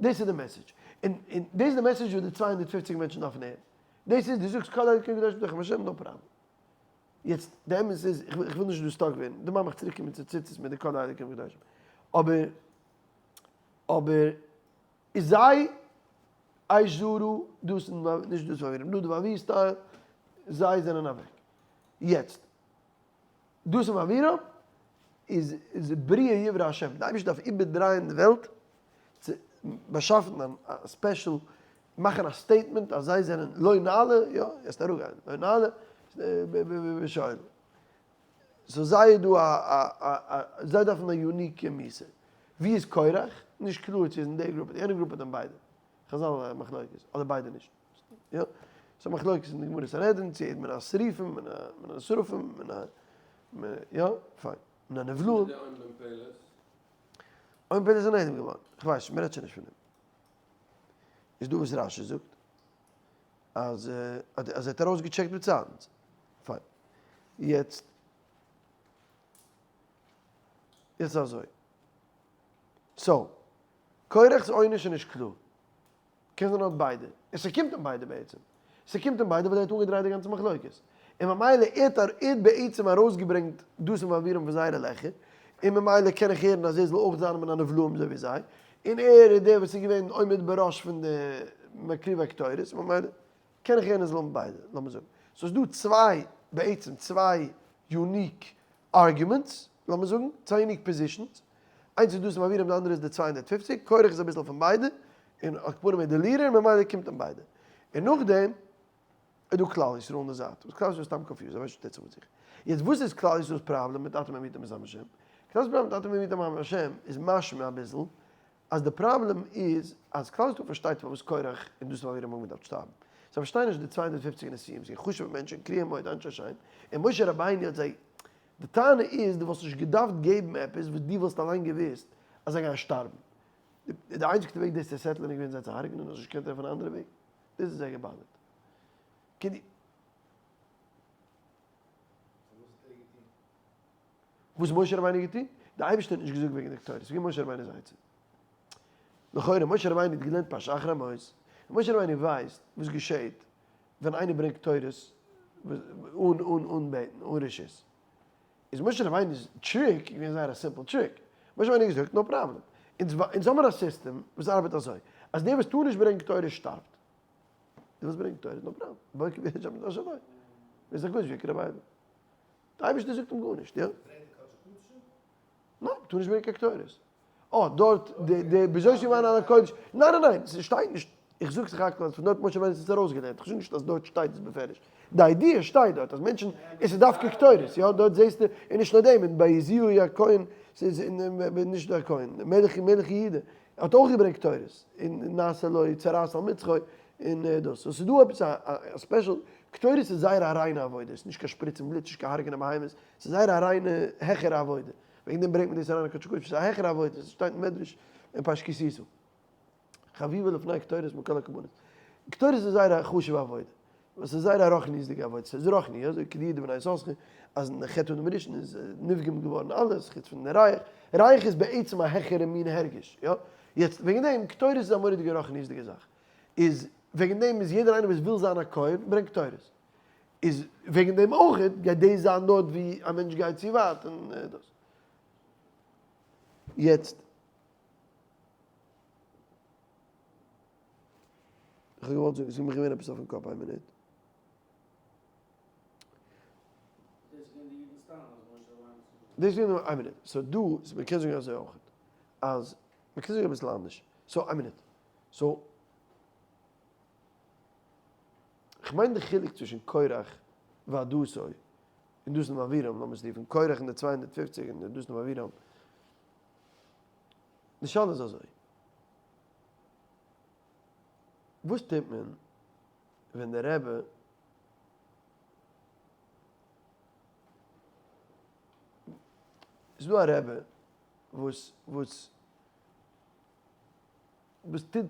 A: דאס איז די message. און און דאס איז די message וואס די 250 מענטשן דארפן הערן. דאס איז, דו זאגסט כל אלוקים קדושים בתוכם השם, no problem. יעצט, די אמת איז, איך וויל נישט דא stuck ווערן, דא מיין איך צוריק קומען צו ציצית מיט די כל אלוקים קדושים. אבער, אבער, איז זיי אש זרה, דאס איז נישט דאס וואס מיר, נדב ואביהוא style, זיי זענען אוועק. יעצט, דאס איז מעבירם, איז איז בריאה יברא השם, די אייבערשטער דארף איבערדרייען די וועלט, צו באשאפן א special, מאכן א statement אז זיי זענען לא נעלה, יא, יעצט אראפגיין, לא נעלה, בשאול. so זיי איז דא א א א זיי דארפן א unique מיתה. ווי איז קורח? נישט קלאר צו איז אין די גרופע, די יענע גרופע אדער ביידע. חזל מחלוקת, אדער ביידע נישט. יא, ס'איז א מחלוקת אין די גמרא סנהדרין צו מן השריפים, מן השרפים, מן ה, יא, פיין. מן הנבלעים.
D: וואס איז די און בן פלת?
A: און בן פלת איז נעלם געווארן. כ'ווייס נישט, מ'רעדט שוין נישט פון אים. איז דא וואס רשי זאגט אז אז ער האט ארויסגעטשעקט באצייטנס. פיין. יעצט, יעצט אזוי. so, קורח'ס עונש איז נישט קלאר. קען זיין ער האט ביידע. און ס'קומט אים ביידע בעצם. ס'קומט אים ביידע ווייל ער האט אנגעדרייט די גאנצע מחלוקת. און ממילא ער האט ער האט בעצם ארויסגעברענגט דתן ואבירם פון זייערע לעכער. און ממילא קען איך הערן אז ער זאל אויך זיין מן הנבלעים אזוי ווי זיי. און ער איז דער וואס איז געווען עומד בראש פון די מקריבי הקטורת. ממילא קען איך הערן ער זאל האבן ביידע. לאמיר זאגן. so ס'איז דא צוויי, בעצם צוויי unique arguments, לאמיר זאגן, צוויי unique positions, איינס איז דתן ואבירם די אנדערע איז די 250, קורח איז אביסל פון ביידע, און על כל פנים איז די leader ממילא קומט אים ביידע. און נאכדעם איז דא כלל ישראל אין די זייט, וואס כלל ישראל איז סתם confused, זיי ווייסן נישט וואס טוט זיך מיט זיך. יעצט וואס איז כלל ישראל'ס פראבלעם מיט אתם המיתם את עם השם? כלל ישראל'ס פראבלעם מיט אתם המיתם עם השם איז משמע אביסל אז די פראבלעם איז אז כלל ישראל פארשטייט פארוואס קורח און דתן ואבירם האבן געדארפט שטארבן. זיי פארשטייען נישט די 250 נשיאים זענען חשוב'ע מענטשן קרויים מאוד אנשי שם, און משה רבינו האט זיי די טענה איז דו וואלסט נישט געדארפט געבן עפעס וואס דו וואלסט אליין געוואוסט אז זיי גייען שטארבן. די איינציגסטע וועג דאס צו settle ען איז געווען זיי צו הרג'נען, האסט נישט געקענט טרעפן א אנדערע וועג. דאס איז זיי געבאדערט. כדי. וואס משה רבינו האט געטון? די אייבערשטער האט נישט געזאגט וועגן די קטורת, ס'איז געווען משה רבינו'ס עצה. לכאורה משה רבינו האט געלערנט פרשת אחרי מות, און משה רבינו ווייסט וואס געשעהט ווען איינער ברענגט קטורת אן אן אן בעטן, אן רשות. איז משה רבינו'ס trick געווען זייער א simple trick. משה רבינו האט געזאגט no problem, אונז אונז האמיר א סיסטעם וואס ארבעט אזוי, אז דער וואס טאר נישט ברענגען קטורת שטארבט. דו ווילסט ברענגען קטורת, no problem, בוא קבע שם את אשר לא. ווער זיך גוט ווי קרביידל. די אייבערשטער זאגט אים גארנישט, יא? ניין, טאר נישט ברענגען קיין קטורת. אה, דארט, די, די, בזאת יאמר אהרן אל הקודש, ניין, ניין, ניין, ס'שטייט נישט, איך זאג סך הכל אז פון דארט משה רבינו איז עס ארויסגעלערנט, איך זאג נישט אז דארט שטייט עס בפירוש. די idea שטייט דארט אז מענטשן, עס איז דווקא קטורת, יא, דארט זעסטו, און נישט נאר דעם, און ביי עוזיהו הכהן, ס'איז אין, נישט דער כהן, מלך, מלך יהודה, האט אויך געברענגט קטורת, און נעשה לו צרעת על מצחו, און דאס. so ס'איז דא עפעס א special, קטורת איז זייער א ריינע עבודה, ס'איז נישט קיין שפריצן בלוט, נישט קיין הרג'נען בהמות, ס'איז זייער א ריינע העכערע עבודה, וועגן דעם ברענגט מען דאס אריין אין קודש הקודש, ס'איז א העכערע עבודה, ס'שטייט אין מדרש אין פרשת כי תשא, חביבה לפני קטורת מכל הקרבנות. קטורת איז זייער א חשוב'ע עבודה, ווייל ס'איז זייער א רוחניות'דיגע עבודה, ס'איז רוחני, אזוי כידוע בני יששכר, אז אין חטא אדם הראשון איז נפגם געווארן אלעס חוץ פון די ריח, ריח איז בעצם א העכערע מין הרגש, יא? יעצט וועגן דעם, קטורת איז א מורא'דיגע רוחניות'דיגע זאך, איז וועגן דעם איז יעדער איינער וואס וויל זיין א כהן ברענגט קטורת, איז וועגן דעם אויך גייט דאס זיין דארט ווי א מענטש גייט צו ווייט און דאס. יעצט. איך האב געוואלט זאגן, ס'איז מיר געווען עפעס אויפן קאפ, איין מינוט. דאס איז געווען, איין מינוט, so דא, מ'קען זאגן אזוי אויך, אז, מ'קען זאגן אביסל אנדערש, so איין מינוט, so. כ'מיין די חילוק צווישן קורח ועדתו און דתן ואבירם, לאמיר עס רופן קורח און די 250 און די דתן ואבירם, די שאלה איז אזוי, וואס טוט מען ווען דער רבי ס'איז דא א רבי וואס וואס וואס טוט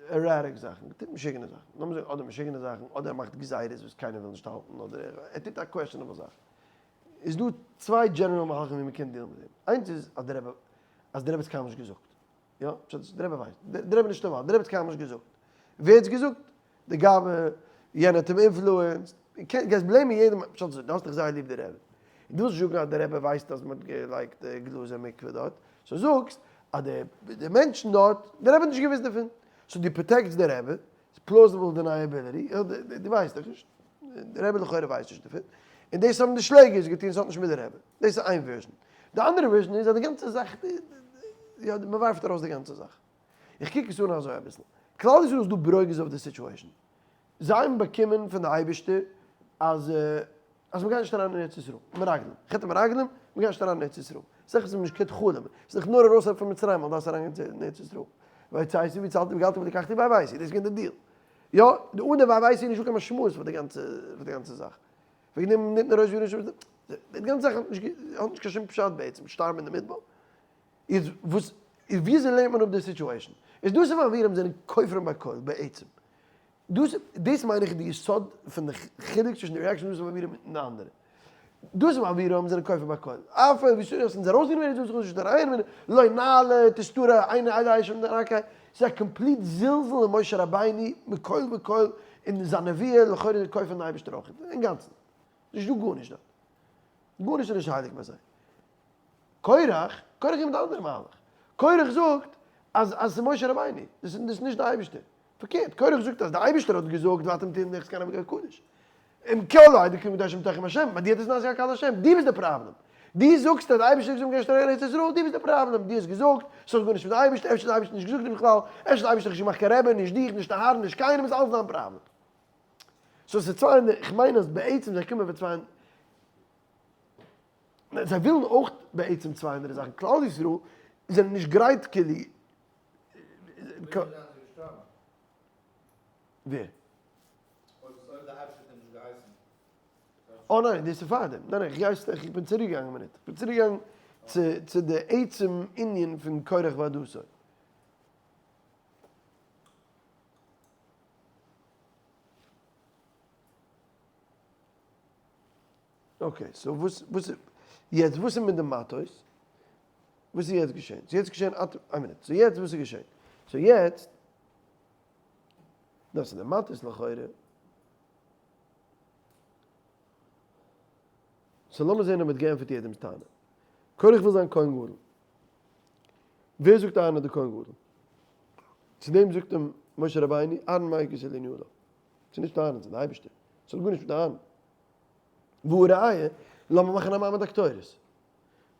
A: erratic זאכן, טוט משוגענע זאכן, לאמיר זאגן אדער משוגענע זאכן, אדער ער מאכט גזירות וואס קיינער וויל נישט האלטן, אדער ער טוט א questionable זאך. איז דא צוויי general מהלכים ווי מ'קען deal ן מיט דעם. איינס איז אז דער רבי, אז דער רבי האט עס קיינמאל נישט געזאגט. יא, פשט דער רבי ווייסט. דער רבי נישט נארמאל, דער רבי האט עס קיינמאל נישט געזאגט. ווער האט עס געזאגט? די גבאי, יענער האט אים influenced. גייסט blame ען יעדעם, פשט איז דו האסט דאך זייער ליב די רבי. און דו ווילסט זאגן אז די רבי ווייסט אז מ'האט געלייגט גלאז אין מקווה דארט. so זאגסט אז די מענטשן דארט, די רבי האט נישט געוואוסט דערפון. so דו protect סט די רבי, ס'איז plausible deniability, דו ווייסט דאך נישט, די רבי לכאורה ווייסט נישט דערפון. און דאס האבן די שלעגערס געטון, ס'האט נישט מיט די רבי. דאס איז איין version. די אנדערע version איז אז די גאנצע זאך, יא, מ'ווארפט ארויס די גאנצע זאך. איך קוק עס אן אזוי אביסל. כלל ישראל איז דא ברוגז אויף די situation. זיי האבן באקומען פון די אייבערשטער אז אז מ'גייט נישט אריין אין ארץ ישראל. מרגלים. חטא מרגלים, מ'גייט נישט אריין אין ארץ ישראל. זאך וואס מ'האט נישט געקענט חלומ'ען. ס'איז דאך נאר ארויס פון מצרים ווייל דארפסט אריינגיין אין ארץ ישראל. והוצאתי והצלתי וגאלתי ולקחתי והבאתי. דאס איז געווען די deal. יא, די אן די והבאתי איז נישטא קיין משמעות פאר די גאנצע פאר די גאנצע זאך. וועגן דעם ניתנה ראש וראשון די גאנצע זאך האט נישט האט נישט קיין שום פשט בעצם, שטארבן אין די מדבר. איז וואס איז וויאזוי לערנט מען אפ די situation? איז דתן ואבירם זענען כופרים בכל בעצם. דאס דאס מיין איך די יסוד פון די חילוק צווישן די reaction דתן ואבירם און די אנדערע. דתן ואבירם זענען כופרים בכל. אף על פי ווי האסט אונז ארויסגענומען ארץ ישראל נישט אריין און לא נעלה תסתרה עיני עדי השם דרכי. ס'איז א complete זלזול אין משה רבינו מכל וכל און זיין נבואה לכאורה איז ער כופר אין די אייבערשטער אויך אינגאנצן. נישט דא גארנישט דארט. גארנישט איז נישט הייליג ביי זיי. קורח, קורח איז מיט די אנדערע מהלך. קורח זאגט אז אז ס'איז משה רבינו, דאס איז נישט די אייבערשטער. פארקערט, קורח זאגט אז די אייבערשטער האט געזאגט ואתם תהיו נכס כהנים וגוי קדוש. אם כל העדה כולם קדושים בתוככם השם, ביי דיר האט עס נעשה הקהל השם, דו ביסט די פראבלעם. דו זאגסט אז די אייבערשטער האט געזאגט מ'גייט נישט אריין אין ארץ ישראל, דו ביסט די פראבלעם, דו האסט געזאגט, ס'האט גארנישט מיט די אייבערשטער, אפשר האט די אייבערשטער נישט געזאגט בכלל, אפשר האט די אייבערשטער נישט געמאכט קיין רבי, נישט דיך, נישט אהרן, נישט קיינעם, איז אלעס דיין פראבלעם. so ס'איז צוויי אנדערע, איך מיין אז בעצם זיי קומען פון צוויי זיי ווילן אויך בעצם צוויי אנדערע זאכן, כלל ישראל זענען נישט גרייט כאילו. ווער? אה ניין, דאס איז פארדעם, ניין ניין, איך גיי איך בין צוריק געגאנגען א מינוט, איך בין צוריק געגאנגען צו צו די עצם ענין פון קורח ועדתו. okay, so וואס וואס יעצט וואס איז מיט די מטות? וואס איז יעצט געשען? ס'איז יעצט געשען אט איין מינוט, so יעצט וואס איז געשען? so יעצט דאס איז די מטות לכאורה. so לאמיר זען אויב מ'האט געענטפערט יעדעמ'ס טענה. קורח וויל זיין כהן גדול. ווער זאגט אהרן איז די כהן גדול? צו דעם זאגט אים משה רבינו, אהרן מה יקרה לי ניהולו. ס'איז נישט אהרן, ס'איז די אייבערשטער. ס'האט גארנישט מיט אהרן. והא ראיה, לאמיר מאכן א מעמד הקטורת.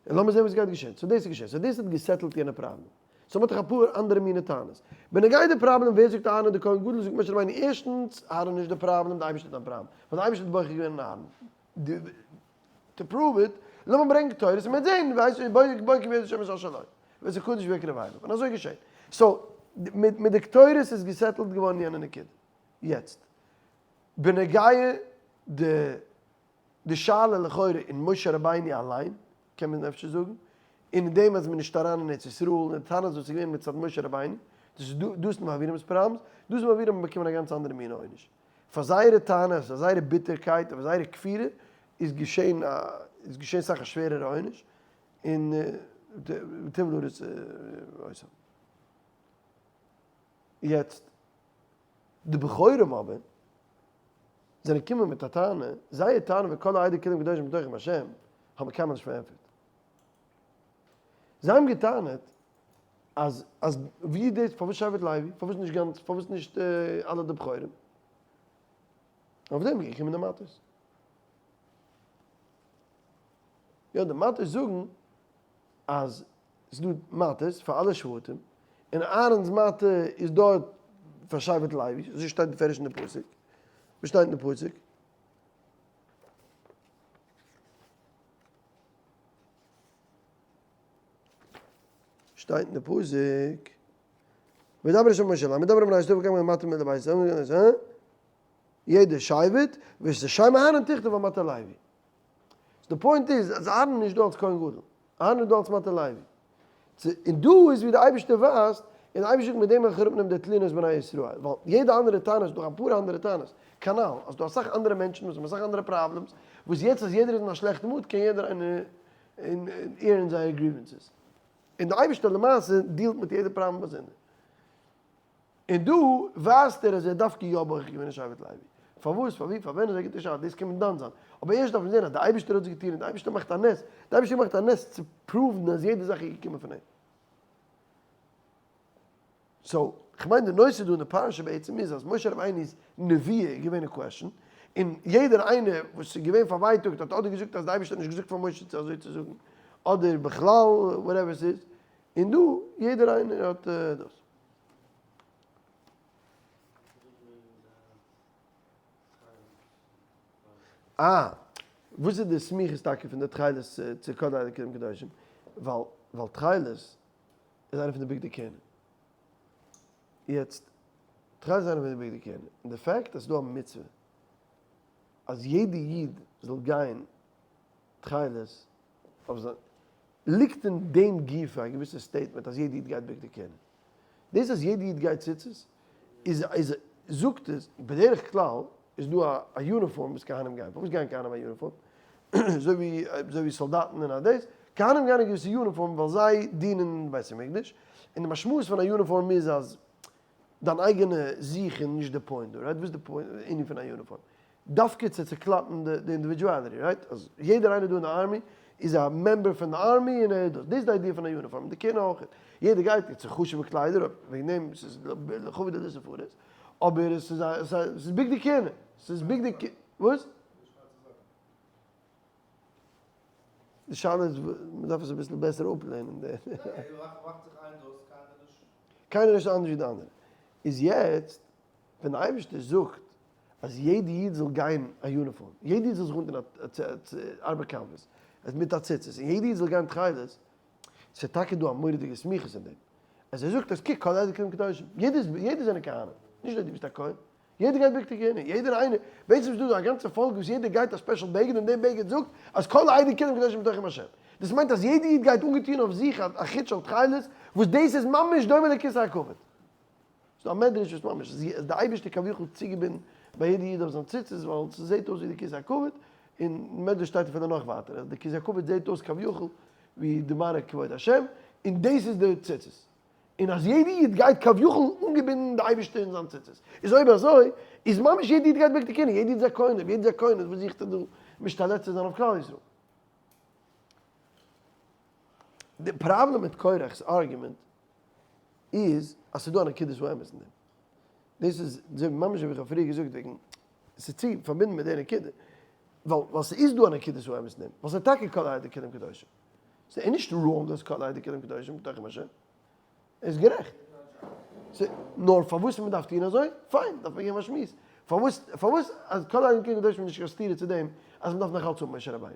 A: און לאמיר זען וואס גייט געשען. so דאס איז געשען. so דאס האט גע settle ט יענע פראבלעם. so מ'האט דאך אפאר אנדערע מיני טענות. בנוגע די פראבלעם ווער זאגט אהרן איז די כהן גדול, זאגט משה רבינו ערשטנס, אהרן איז נישט די פראבלעם, די אייבערשטער האט א פראבלעם. ווייל די אייבערשטער האט בוחר געווען אין אהרן. to prove it, לאמיר ברענגען קטורת און מ'וועט זען, ווייסט בוא כי ביד השם את אשר לו, ואת הקדוש ויקרב אליו, און אזוי געשען. so, מיט די קטורת איז גע settle ט געווארן יענע נקודה. יעצט, בנוגע די די שאלה לכאורה אין משה רבינו אליין, קען מען אפשר זאגן, און אין דעם אז מ'איז נישט אריין אין ארץ ישראל, און די טענות וואס איז געווען מצד משה רבינו, דאס איז דתן ואבירם'ס problems, דתן ואבירם האבן באקומען א גאנץ אנדערע מין עונש. פאר זייערע טענות, פאר זייערע ביטערקייט, און פאר זייערע כפירה, איז געשען א, איז געשען סאך א שווערערע עונש, און תבלע הארץ אותם. יעצט, די בכורים אבער, זענען געקומען מיט א טענה, זייער טענה וכל העדה כולם קדושים בתוככם השם, האט מען קיינמאל נישט פארענטפערט. זיי האבן געטענה'ט אז אז ווי איז דאס, פארוואס שבט לוי, פארוואס נישט גאנץ, פארוואס נישט אלע די בכורים? אויף דעם איז געקומען די מטות. יא, די מטות זאגן אז ס'איז דא מטות פאר אלע שבטים, און אהרן'ס מטה איז דארט פאר שבט לוי, אזוי שטייט בפירוש אין די פסוק. וואס שטייט אין די פסוק? שטייט אין די פסוק, וידבר השם אל משה לאמר דבר אל בני ישראל וקח מהם מטה לבית יעדע שבט, ואת שם אהרן תכתוב על מטה לוי. די point איז אז אהרן איז נישט דא אלס כהן גדול, אהרן איז דא אלס מטה לוי. און דא איז ווי די אייבערשטער ווייזט, און די אייבערשטער זאגט מיט דעם וועל איך אראפנעמען די תלונות בני ישראל, ווייל יעדע אנדערע טענה, ס'איז דא אפאר אנדערע טענות, כנל, אז ס'דא אסאך אנדערע מענטשן וואס האבן אסאך אנדערע problems, וואס יעצט אז יעדער איז אין א שלעכטע mood קען יעדער איינער air ן זייער grievances. און די אייבערשטער למעשה deal ט מיט יעדע פראבלעם באזונדער. און דא ווייזט ער אז ער האט דווקא יא בוחר געווען אין שבט לוי. פארוואס? פאר ווי? פאר ווען? איז א גוטע שאלה, דאס קען מען דן זיין. אבער ערשט דארף מען זען אז דער אייבערשטער האט עס געטון און דער אייבערשטער מאכט א נס. דער אייבערשטער מאכט א נס צו prove ן אז יעדע זאך איז געקומען פון אים. so, כ'מיין די נושא דא אין די פרשה בעצם איז אז משה רבינו'ס נביאה איז געווען א question, און יעדער איינער וואס איז געווען פארווייטאגט האט אדער געזאגט אז דער אייבערשטער האט נישט געזאגט פאר משה צו אזוי צו זאגן, אדער בכלל whatever ס'איז, און דא יעדער איינער האט דאס. אה, וואס איז די סמיכות טאקע פון די תכלת צו כל העדה כולם קדושים? ווייל ווייל תכלת איז איינע פון די בגדי כהונה. יעצט, תכלת איז איינע פון די בגדי כהונה, און די fact אז ס'איז דא א מצוה אז יעדע איד זאל גיין תכלת אויף זיין, ליגט אין דעם גופא א געוויסע statement אז יעדע איד גייט בגדי כהונה. דאס אז יעדע איד גייט ציצית איז איז זאגט עס בדרך כלל איז דא א א יוניפארם וואס כהנים גייען, פארוואס גייען כהנים א יוניפארם? אזוי ווי אזוי ווי סאלדאטן און אדעס, כהנים גייען א געוויסע יוניפארם ווייל זיי דינען אין בית המקדש, און די משמעות פון א יוניפארם איז אז דיין אייגענע זיך איז נישט די point דא, right? וואס איז די point ענין פון א יוניפארם? דווקא צו צוקלאפן די individuality, right? אז יעדער איינער דא אין די army איז א member פון די army און ער איז דאס. דאס איז די idea פון א יוניפארם. די כהונה אויך. יעדער גייט יעצט צו חשוב'ע קליידער, וועגן דעם ס'איז לכבוד די ספרות, אבער עס איז א, ס'איז בגדי כהונה. ס'איז בגדי כ, וואס? די שאלה איז, מ'דארף עס אביסל בעסער אפלערנען. קיינער נישט אנדערש ווי די אנדערע. איז יעצט ווען די אייבערשטער זאגט אז יעדע איד זאל גיין א יוניפארם, יעדע איד זאל זיך אנטון א ארבע כנפות, מיט א ציצית, און יעדע איד זאל גיין תכלת, ס'איז טאקע דא א מורא'דיגע סמיכות אין דעם, אז ער זאגט אז קוק כל העדה כולם קדושים, יעדער איז, יעדער זענען כהנים, נישט נאר דו ביסט א כהן, יעדער גייט בגדי כהונה, יעדער איינער, בעצם איז דא דא א גאנצע פאלק וואס יעדער גייט א special בגד און דער בגד זאגט אז כל העדה כולם קדושים בתוכם השם, דאס מיינט אז יעדע איד גייט אנגעטון אויף זיך א חוט של תכלת וואס דאס איז ממש דומה לכסא הכבוד. ס'דא א מדרש וואס ממש איז די אייבערשטער כביכול צוגעבינדן ביי יעדע איד אויף זיין ציצית ווייל ס'זעט אויס ווי די כסא הכבוד, און מדרש שטייט אפילו נאך ווייטער אז די כסא הכבוד זעט אויס כביכול ווי די מראה כבוד השם, און דאס איז די ציצית. און אז יעדע איד גייט כביכול אנגעבינדן די אייבערשטער אין זיין ציצית, איז אויב אזוי איז ממש יעדע איד גייט בגדי כהונה, יעדע איד איז א כהן, אויב יעדע איז א כהן איז וואס זוכט ער דא משתלט צו זיין אויף כלל ישראל? די פראבלעם מיט קורח'ס argument איז אז ס'איז דא א נקודת האמת אין דעם. דאס איז אזוי ממש ווי איך האב פריער געזאגט וועגן ס'איז צו פארבינדן מיט די נקודה. ווייל ווייל ס'איז דא א נקודת האמת אין דעם. ווייל ס'איז טאקע כל העדה כולם קדושים. ס'איז נישט wrong אז כל העדה כולם קדושים בתוכם השם. ער איז גערעכט. נאר פארוואס מ'דארף טון אזוי? פיין, דארף מען געבן א שמועס. פארוואס פארוואס אז כל העדה כולם קדושים איז נישט קיין סתירה צו דעם אז מ'דארף נאכאלץ האבן משה רבינו.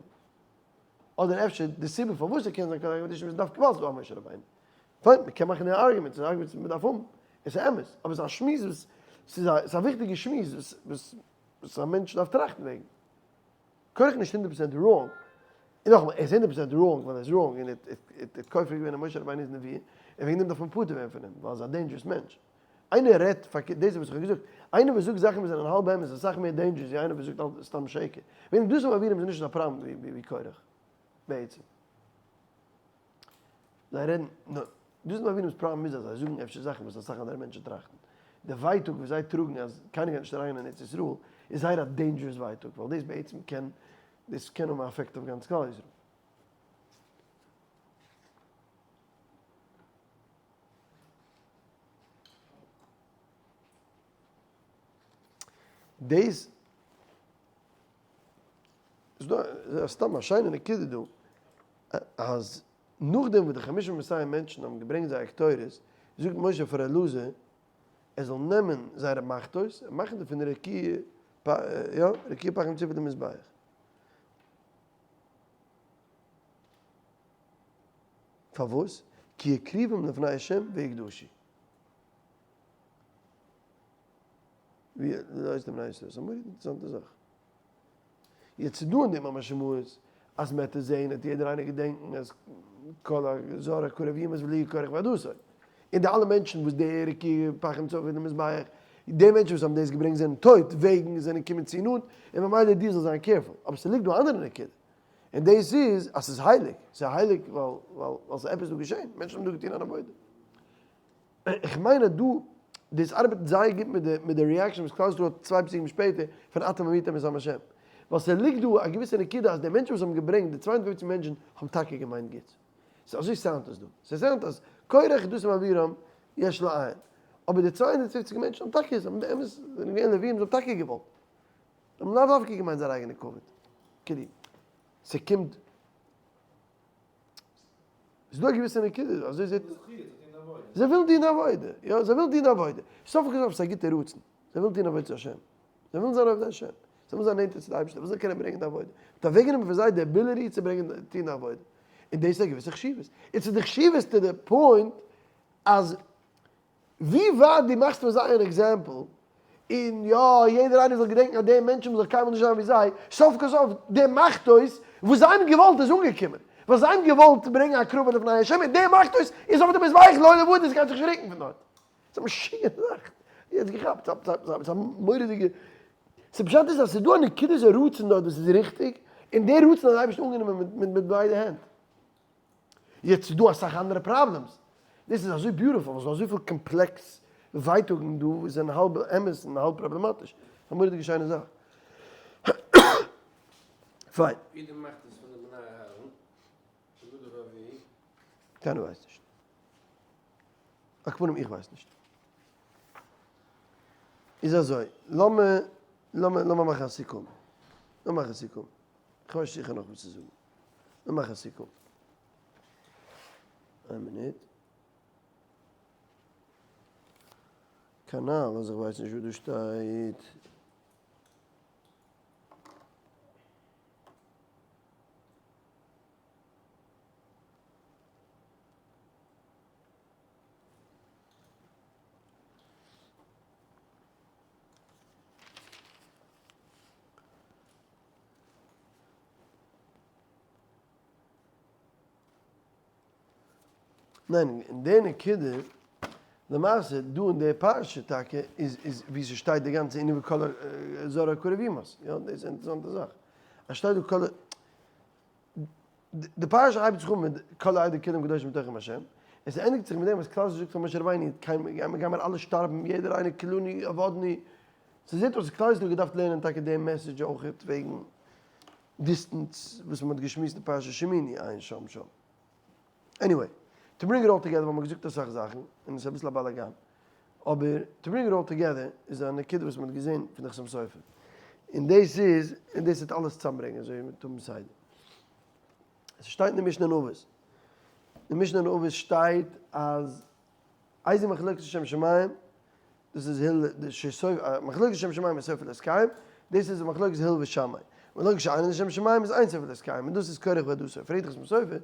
A: אדער אפשר די סיבה פארוואס ער קען זיין כל העדה קדושים איז דווקא ווייל ס'איז דא א משה רבינו. פיין, מען קען מאכן די argument, ס'איז א argument וואס מען דארף האבן, עס איז אמת, אבער עס איז א שמועס וואס, ס'איז א, ס'איז א וויכטיגע שמועס וואס, וואס, וואס א מענטש דארף טראכטן וועגן. קורח איז נישט הונדערט פראצענט wrong, און נאכאמאל, ער איז הונדערט פראצענט wrong ווייל ער איז wrong און ער האט כופר געווען אין משה רבינו'ס נבואה, און וועגן דעם דארף מען פטור ווערן פון אים, ווייל ער איז א dangerous מענטש. איינער רעדט פארקערט, דאס איז וואס איך האב געזאגט, איינער וואס זאגט זאכן וואס זענען האלב אמת איז אסאך מער dangerous ווי איינער וואס זאגט סתם שקר. וועגן דאס מעבירים איז נישט אזא פראבלעם ווי קורח בעצם. זיי רעדן, נאר דאס מעבירים'ס פראבלעם איז אז זיי זאגן אפשר זאכן וואס אסאך אנדערע מענטשן טראכטן. די ווייטאג וואס זיי טראגן אז קיינער גייט נישט אריין אין ארץ ישראל איז זייער א dangerous ווייטאג, ווייל דאס בעצם קען, דאס קען האבן א אפעקט אויף גאנץ כלל ישראל. דאס איז דא סתם א שיינע נקודה דא, אז נאכדעם וואס די חמשה ומאתים מענטשן האבן געברענגט זייער קטורת, זאגט משה פאר אלעזר ער זאל נעמען זייערע מחתות און מאכן דערפון רקיע. יא, רקיע פחים צפוד למזבח. פארוואס? כי יקריבם לפני השם ויקדשו. ווי לויזט דעם נייעס דאס? א מורא'דיג אינטערעסאנטע זאך. יעצט איז דא אין דעם א משמעות אז מען וועט עס זעהן וועט יעדער איינער געדענקן אז כל הזורק קרב יומת ולא יהיה קרח ועדתו. און די אלע מענטשן וואס די רקיע פחים צפוד למזבח, די מענטשן וואס האבן דאס געברענגט זענען טויט וועגן זענען קומען צו נאנט, און ממילא דו זאלסט זיין careful. אבער ס'ליגט דא א אנדערע נקודה. און דאס איז אז ס'איז הייליג, ס'איז הייליג ווייל ווייל ס'איז עפעס דא געשען, מענטשן האבן דא געטון אן עבודה. איך מיין אז דא, דאס ארבעט זייער גוט מיט די מיט די reaction וואס כלל ישראל האט צוויי פסוקים שפעטער פון אתם המיתם את עם השם. ווייל ס'ליגט דא א געוויסע נקודה אז די מענטשן וואס האבן געברענגט די 250 מענטשן האבן טאקע געמיינט גוט. ס'איז אזוי sound ט עס דא. ס'sound ט אז קורח דתן ואבירם יש לעיין. אבער די 250 מענטשן האבן טאקע, זיי האבן באמת, זענען געווען לווים, זיי האבן טאקע געוואלט. זיי האבן לאו דווקא געמיינט זייער אייגענע כבוד. כאילו, ס'קומט, ס'איז דא א געוויסע נקודה, אזוי זעט, זיי ווילן טון עבודה, יא, זיי ווילן טון עבודה. סוף כל סוף ס'איז א גוטע רצון, זיי ווילן טון עבודת השם, זיי ווילן זיין עובדי השם, זיי ווילן זיין נענטער צו די אייבערשטער, זיי ווילן קענען ברענגען די עבודה. מ'האט אוועקגענומען פון זיי די ability צו ברענגען, טון די עבודה. און דאס איז א געוויסע חשיבות. און ס'איז די חשיבות to the point אז ווי ווייט דו מאכסט פון זיי אן example, און יא, יעדער איינער זאל געדענקן אז די מענטשן מ'זאל קיינמאל נישט זיין ווי זיי, סוף כל סוף די מאכט אויס וואס זיי האבן געוואלט איז אנגעקומען, ווייל זיי האבן געוואלט ברענגען הקרבה לפני השם און די מאכט אויס איז אויף די מזבח לעולם ועד, עס גייט זיך נישט רוקן פון דארט. ס'איז א משוגענע זאך, יעצט געכאפט, ס'איז א מורא'דיגע, ס'פשט איז אז ס'איז דא א נקודת הרצון דארט וואס איז ריכטיג, און די רצון האט די אייבערשטער אנגענומען מיט ביידע הענט. יעצט איז דא אסאך אנדערע problems, דאס איז אזוי beautiful ווייל ס'דא אזויפיל קאמפלעקס ווייטאגן דא וואס זענען האלב אמת און האלב פראבלעמאטיש, א מורא'דיגע שיינע זאך. פיין.
C: ווי די מאכט עס פון די בני אהרן, נדב ואביהוא.
A: קיינער ווייסט נישט. על כל פנים איך ווייס נישט. איז אזוי, לאמיר לאמיר לאמיר מאכן א סיכום. לאמיר מאכן א סיכום. איך ווייס זיכער נאך וואס צו זאגן. לאמיר מאכן א סיכום. איין מינוט. קאנאל אז איך ווייס נישט וואס דא שטייט. ניין, אין די נקודה, למעשה דא אין די פרשה טאקע איז איז ווי ס'שטייט די גאנצע ענין וכל זרע קרב יומת, יא דאס איז א אינטערעסאנטע זאך, אז שטייט דא כל די פרשה הייבט זיך אן מיט כל העדה כולם קדושים בתוככם השם, און ס'ענדיגט זיך מיט דעם וואס כלל ישראל זאגט פאר משה רבינו, גיימער אלע שטארבן, יעדער איינער כולנו אבדנו, ס'זעט אויס אז כלל ישראל האט געדארפט לערנען טאקע די message אויכעט וועגן distance וואס מ'האט געשמועסט אין פרשת שמיני עיין שם שם. Anyway, to bring it all together ווייל מ'האט געזאגט אסאך זאכן און עס איז אביסל א באלאגאן, אבער to bring it all together איז א נקודה וואס מ'האט געזען פון די חתם סופר, און דאס איז, און דאס וועט אלעס צוזאמברענגען אזוי ווי מ'וועט האבן סדר. עס שטייט אין די משנה אין אבות, אין משנה אין אבות שטייט אז איזה מחלוקת לשם שמים, דאס איז הלל די שסוף מחלוקת לשם שמים איז סופה להתקיים, דאס איז מחלוקת הלל ושמאי, מחלוקת שאינה לשם שמים איז אין סופה להתקיים, און דאס איז קרח ועדתו, פרעגט דאך חתם סופר,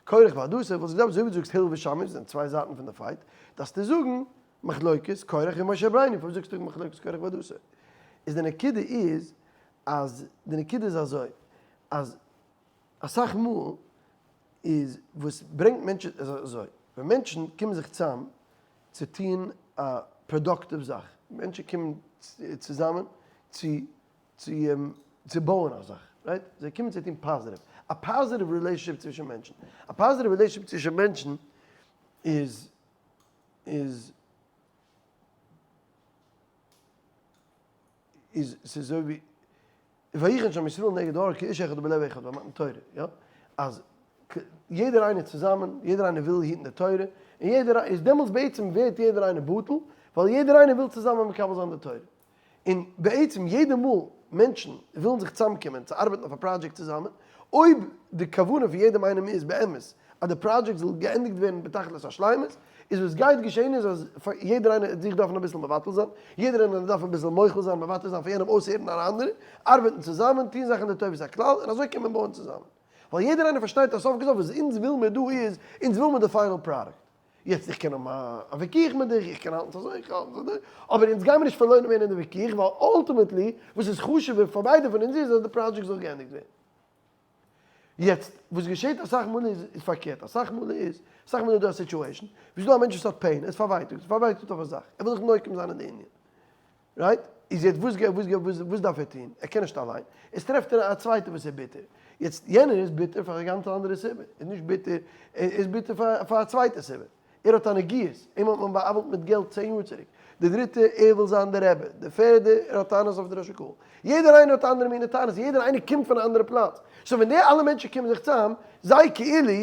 A: קרח ועדתו, וואלסט געדארפט אזוי ווי דו זאגסט הלל ושמאי זענען צוויי זייטן פון די fight, דארפסטו זאגן מחלוקת קרח און משה רבינו, פארוואס זאגסטו מחלוקת קרח ועדתו? איז די נקודה איז אז די נקודה איז אזוי אז אסאך מאל איז וואס ברענגט מענטשן איז אזוי, ווען מענטשן קומען זיך צאם צו טון א productive זאך, מענטשן קומען צוזאמען צו צו צו בויען א זאך, right? זיי קומען צו טון positive, א positive relationship צווישן מענטשן, א positive relationship צווישן מענטשן איז איז איז ס'איז אזוי ווי ויחן שם ישראל נגד ההר כאיש אחד ובלב אחד ביי מתן תורה, יא? אז יעדער איינער צוזאמען, יעדער איינער וויל היטן די תורה, און יעדער איז דעמאלטס בעצם ווערט יעדער איינער בטל, ווייל יעדער איינער וויל צוזאמען מקבל זיין די תורה. און בעצם יעדע מאל מענטשן ווילן זיך צוזאמקומען צו ארבעטן אויף א project צוזאמען, אויב די כוונה פון יעדעם איינעם איז באמת אז די פראדזשעקט זאל געענדיגט ווערן בתכלית השלימות, איז וואס גייט געשען איז אז יעדער איינער וועט זיך דארפן אביסל מבטל זיין, יעדער איינער וועט דארפן אביסל מוחל זיין, מוותר זיין פאר יענעם, אויסהערן אן אנדערע, ארבעטן צוזאמען, טון זאכן לטובת הכלל, און אזוי קען מען בויען צוזאמען. ווייל יעדער איינער פארשטייט אז סוף כל סוף וואס אונז וויל מיר דא איז, אונז וויל מיר די final product. יעצט איך קען האבן א וויכוח מיט דיך, איך קען האלטן ס'אזוי, איך קען האלטן ס'אזוי, אבער אונז גיימיר נישט פארלוירן ווערן אין די וויכוח, ווייל ultimately וואס איז חשוב'ער פאר ביידע פון אונז איז אז די פראדזשעקט זאל געענדיגט ווערן. יעצט, וואס געשעט אסאך מאל איז, איז פארקערט, אסאך מאל איז, אסאך מאל איז דא א situation, ווי ס'איז דא א מענטש וואס האט pain, ער איז פארווייטאגט, איז פארווייטאגט אויף א זאך, ער וויל זיך נוקם זיין אין די ענין, right? איז יעצט וואס וואס וואס וואס דארף ער טון? ער קען נישט אליין, איז טרעפט ער א צווייטער וואס איז bitter, יעצט יענער איז bitter פאר א גאנץ אנדערע סיבה, איז נישט bitter, ער איז bitter פאר פאר א צווייטע סיבה. ער האט א נגיעות, אים האט מען בא'עוול'ט מיט געלט צען יאר צוריק, די דריטע, ער וויל זיין די רבי, די פערדע, ער האט טענות אויף די ראש הקהל. יעדער איינער האט אנדערע מיני טענות, יעדער איינער קומט פון א אנדערע פלאץ. so ווען די אלע מענטשן קומען זיך צאם, זיי כאילו,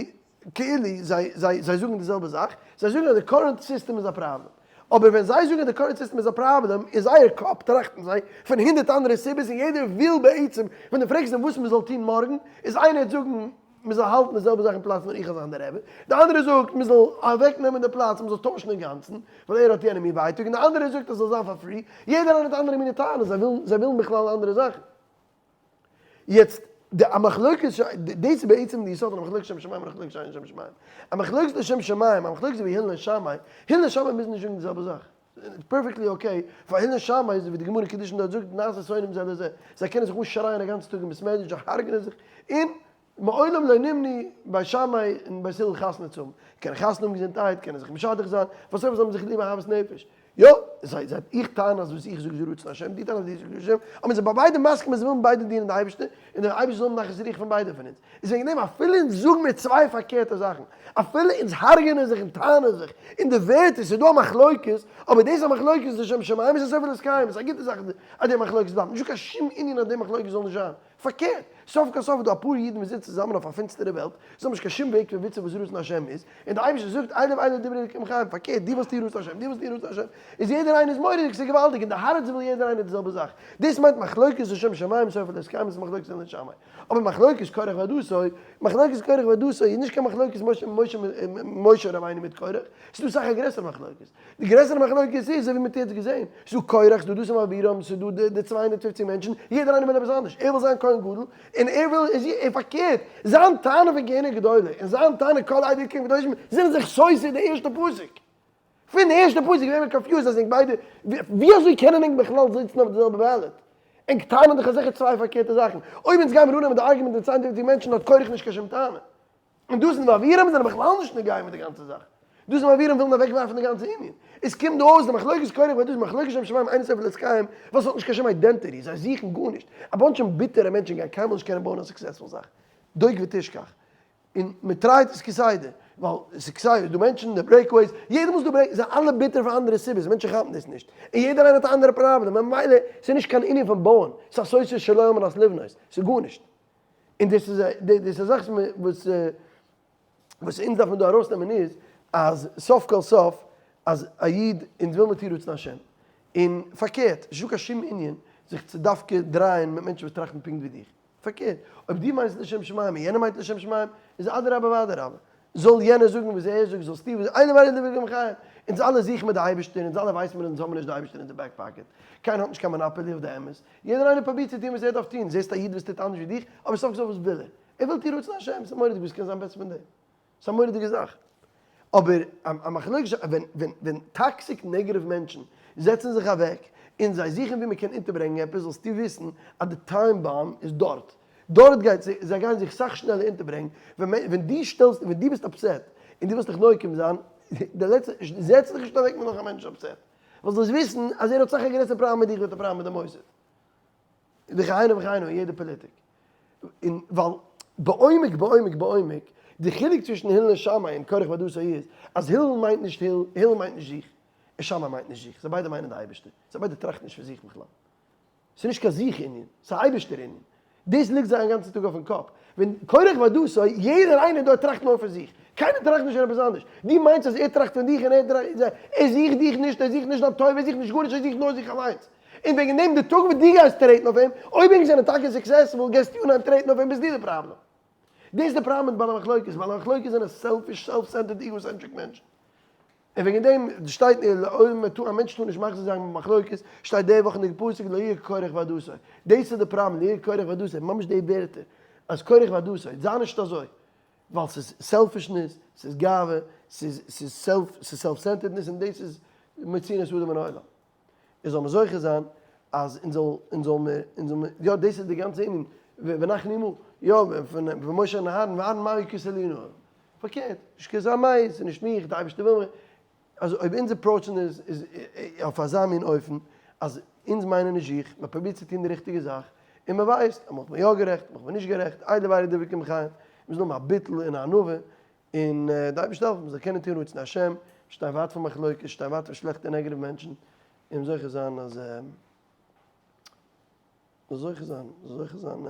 A: כאילו זיי, זיי, זיי זאגן די זעלבע זאך, זיי זאגן אז די current system איז א פראבלעם. אבער ווען זיי זאגן אז די current system איז א פראבלעם, אין זייער קאפ טראכטן זיי פון הונדערט אנדערע סיבות און יעדער וויל בעצם, ווען דו פרעגסט אים וואס מען זאל טון מארגן, איז איינער וועט זאגן, מען זאל האלטן די זעלבע זאך אין פלאץ נאר איך זאל זיין דער רבי, די אנדערע זאגט מען זאל אוועק נעמען די פלאץ מען זאל טוישן אינגאנצן ווייל ער האט יענע מין ווייטאג און די אנדערע זאגט עס זאל זיין פאר free, יעדער איינער האט אנדערע מיני טענות זיי ווילן זיי ווילן בכלל אנדערע זאכן. יעצט די א מחלוקת ש דאס איז בעצם די יסוד פון א מחלוקת שם שמים און א מחלוקת שאין שם שמים. א מחלוקת לשם שמים, א מחלוקת ווי הלל און שמאי, הלל און שמאי מוזן נישט זאגן די זעלבע זאך. perfectly okay, פאר הלל שמאי איז ווי די גמרא אין קידושין דארט זאגט נעשה שונאים זה לזה, זיי קענען זיך אנשרייען א גאנצן טאג אין בית מדרש, זיי הרג'נען זיך, און מעולם לא נמנעו בית שמאי און בית הלל חתונה צו האבן, קענען חתונה האבן געזונטהייט, קענען זיך משדך זיין, וואס אויב זיי האבן זיך ליב אהבת נפש, יא, זיי זיי איך טענה אז וואס איך זאג איז רצון השם, דו טענה'סט אז דו זאגסט רצון השם, אבער מיר זענען ביי ביידע מסכים אז מיר ווילן ביידע דינען די אייבערשטער, און דער אייבערשטער זאל האבן נחת רוח פון ביידע פון אונז. איז וועגן דעם אפילו אונז זאגן מיר צוויי פארקערטע זאכן, אפילו אונז הרג'ענען זיך און טענה'ן זיך אין די ווערטער, ס'איז דא א מחלוקת, אבער דאס א מחלוקת איז לשם שמים, עס איז סופו להתקיים, עס איז א גוטע זאך אז די מחלוקת בלייבט, נישטא קיין שום ענין אז די מחלוקת זאל נישט זיין, פארקערט, סוף כל סוף איז דא אפאר אידן וואס זיצן צוזאמען אויף א פינסטערע וועלט, זיי האבן נישט קיין שום וועג פון וויסן וואס רצון השם איז, און דער אייבערשטער זאגט אלה ואלה דברי אלקים חיים, פארקערט, דו ווילסט טון רצון השם, דו ווילסט טון רצון השם, איז יעדער איינער איז מורא'דיג, ס'איז געוואלדיג, אין די הארץ וויל יעדער איינער די זעלבע זאך, דאס מיינט מחלוקת לשם שמים סופה להתקיים, דאס איז מחלוקת הלל שמאי. אבער מחלוקת קרח ועדתו, מחלוקת קרח ועדתו איז נישט קיין מחלוקת משה משה משה רבינו מיט קרח, ס'איז דא סאך א גרעסערע מחלוקת, די גרעסערע מחלוקת איז אזוי ווי מ'האט יעצט געזען, ס'איז דא קרח, ס'איז דא דתן ואבירם, ס'איז דא די 250 מענטשן, יעדער איינער וויל עפעס אנדערש, ער וויל זיין כהן גדול, און ער וויל איז און פארקערט, זיין טענה פון כהונה גדולה און זיין טענה כל עדה יקרים קדושים זענען זיך סותר די ערשטע פסוק. פון די ערשטע פסוק ווערן מיר confused אז ענק ביידע, ווי אזוי קענען ענק בכלל זיצן אויף די זעלבע ballot? ענק טענה'ן דאך אזעלכע צוויי פארקערטע זאכן. אויב אונז גיימיר אננעמען די argument פון 250 מענטשן האט קרח נישט קיין שום טענה. און דתן ואבירם זענען בכלל נישט נוגע מיט די גאנצע זאך. דתן ואבירם ווילן אוועקווארפן די גאנצע ענין. עס קומט דא אויס די מחלוקת קרח ועדתו מחלוקת שם שמים אינו סופה להתקיים ווייל ס'האט נישט קיין שום identity, זיי זוכן גארנישט. א bunch פון ביטערע מענטשן גייען קיינמאל נישט קענען בויען א successful זאך. דוק ותשכח. און מען try ט עס כסדר, ווייל עס איז כסדר דא מענטשן, די breakaways, יעדער מאל ס'איז דא break, זענען אלע bitter פאר אנדערע סיבות, מענטשן כאפן דאס נישט, און יעדער איינער האט א אנדערע פראבלעם, ממילא ס'איז נישט קיין ענין פון בויען, ס'איז א סותר שלא על מנת לבנות, ס'איז גארנישט. און דאס איז דאס איז א זאך וואס וואס אונז דארף מען דא ארויסנעמען איז, אז סוף כל סוף אז א איד, אונז וויל מיר טון רצון השם, און פארקערט, נישטא קיין שום ענין זיך צו דווקא דרייען מיט מענטשן וואס טראכטן פונקט ווי דיך. פארקערט, אויב דו מיינסט לשם שמים און יענער מיינט לשם שמים, איז אדרבה ואדרבה. זאל יענער זאגן וואס ער זאגט, זאלסטו וואס, אלה ואלה דברי אלקים חיים. אונז אלע זוכן מיר די אייבערשטער, אונז אלע ווייסן מיר אונז האבן נישט די אייבערשטער אין די back pocket. קיינער האט נישט קיין monopoly אויף די אמת. יעדער איינער פרובירט צו טון וואס ער דארף טון. זעסט א איד וואס טוט אנדערש ווי דיך, אבער סוף כל סוף וואס וויל ער? ער וויל טון רצון השם. ס'איז מורא'דיג וואס קען זיין בעסער פון דעם? ס'איז א מורא'דיגע זאך. אבער א מחלוקת, ווען ווען ווען toxic negative מענטשן זעצן זיך אוועק און זיי זוכן ווי מ'קען אונטערברענגען עפעס, זאלסטו וויסן אז די time bomb איז דארט. דארט גייט זיי, זיי גייען זיך סאך שנעלער אונטערברענגן. ווען ווען דו שטעלסט, ווען דו ביסט upset און דו ווילסט דיך נוקם זיין, די לעצטע, זעץ דיך נישט אוועק מיט נאך א מענטש upset. ווייל זאלסט וויסן אז ער האט סאך א גרעסערע פראבלעם מיט דיך ווי ער האט א פראבלעם מיט די מוסד. וכהנה וכהנה אין יעדע פאליטיק. און ווייל בעומק בעומק בעומק, די חילוק צווישן הלל און שמאי און קרח ועדתו איז, אז הלל מיינט נישט הלל, הלל מיינט נישט זיך, און שמאי מיינט נישט זיך, זיי ביידע מיינען די אייבערשטער, זיי ביידע טראכטן נישט פון זיך בכלל. ס'איז נישט קיין זיך ענין, ס'איז א אייבערשטער ענין. דאס ליגט זיי א גאנצן טאג אויפן קאפ. ווען קרח ועדתו, יעדער איינער דארט טראכט נאר פון זיך. קיינער טראכט נישט פון עפעס אנדערש. דו מיינסט אז ער טראכט פון דיך און ער טראכט, ער זוכט דיך נישט, ער זוכט נישט דיין טובה, ער זוכט נישט גארנישט, ער זוכט נאר זיך אליינס. און וועגן דעם די טאג וואס דו גייסט טרעטן אויף אים, אויב ענק זענען טאקע successful, גייסטו אנהייבן טרעטן אויף אים ביסט דו די פראבלעם. דאס איז די פראבלעם מיט בעלי מחלוקת, בעלי מחלוקת זענען selfish, self centered, egocentric מענטשן. און וועגן דעם שטייט אין לעולם מען טאר א מענטש טאר נישט מחזיר זיין במחלוקת, שטייט די וואכענדיגע פסוק לא יהיה כקרח ועדתו, דאס איז די פראבלעם, לא יהיה כקרח ועדתו, ממש די ווערטער, אז קרח ועדתו, זיי נישט אזוי, ווייל ס'איז selfishness, ס'איז גאווה, ס'איז ס'איז self ס'איז self centeredness און דאס איז מוציאין את האדם מן העולם. און זאל מען זוכה זיין אז אונז זאל אונז זאל מיר אונז זאל מיר יא דאס איז די גאנצע ענין ונחנו עמה יא פון משה און אהרן ואהרן מה יכסה לי נא פארקערט נישט קיין זיין מיינס ס'איז נישט מיך די אייבערשטער וויל מיך אז אויב אונז approach ן איז איז אויף אזא מין אופן אז אונז מיינען נישט זיך מען פרובירט צו טון די ריכטיגע זאך און מען ווייסט אמאל איז מען יא גערעכט אמאל איז מען נישט גערעכט איידער ווייל דבק עם חיים מ'מוז האבן א ביטול און א ענווה און די אייבערשטער העלפן מ'זאל קענען טון רצון השם, שטיין ווייט פון מחלוקת, שטיין ווייט פון שלעכטע negative מענטשן, און זוכה זיין אז מ'זאל זוכה זיין, מ'זאל זוכה זיין.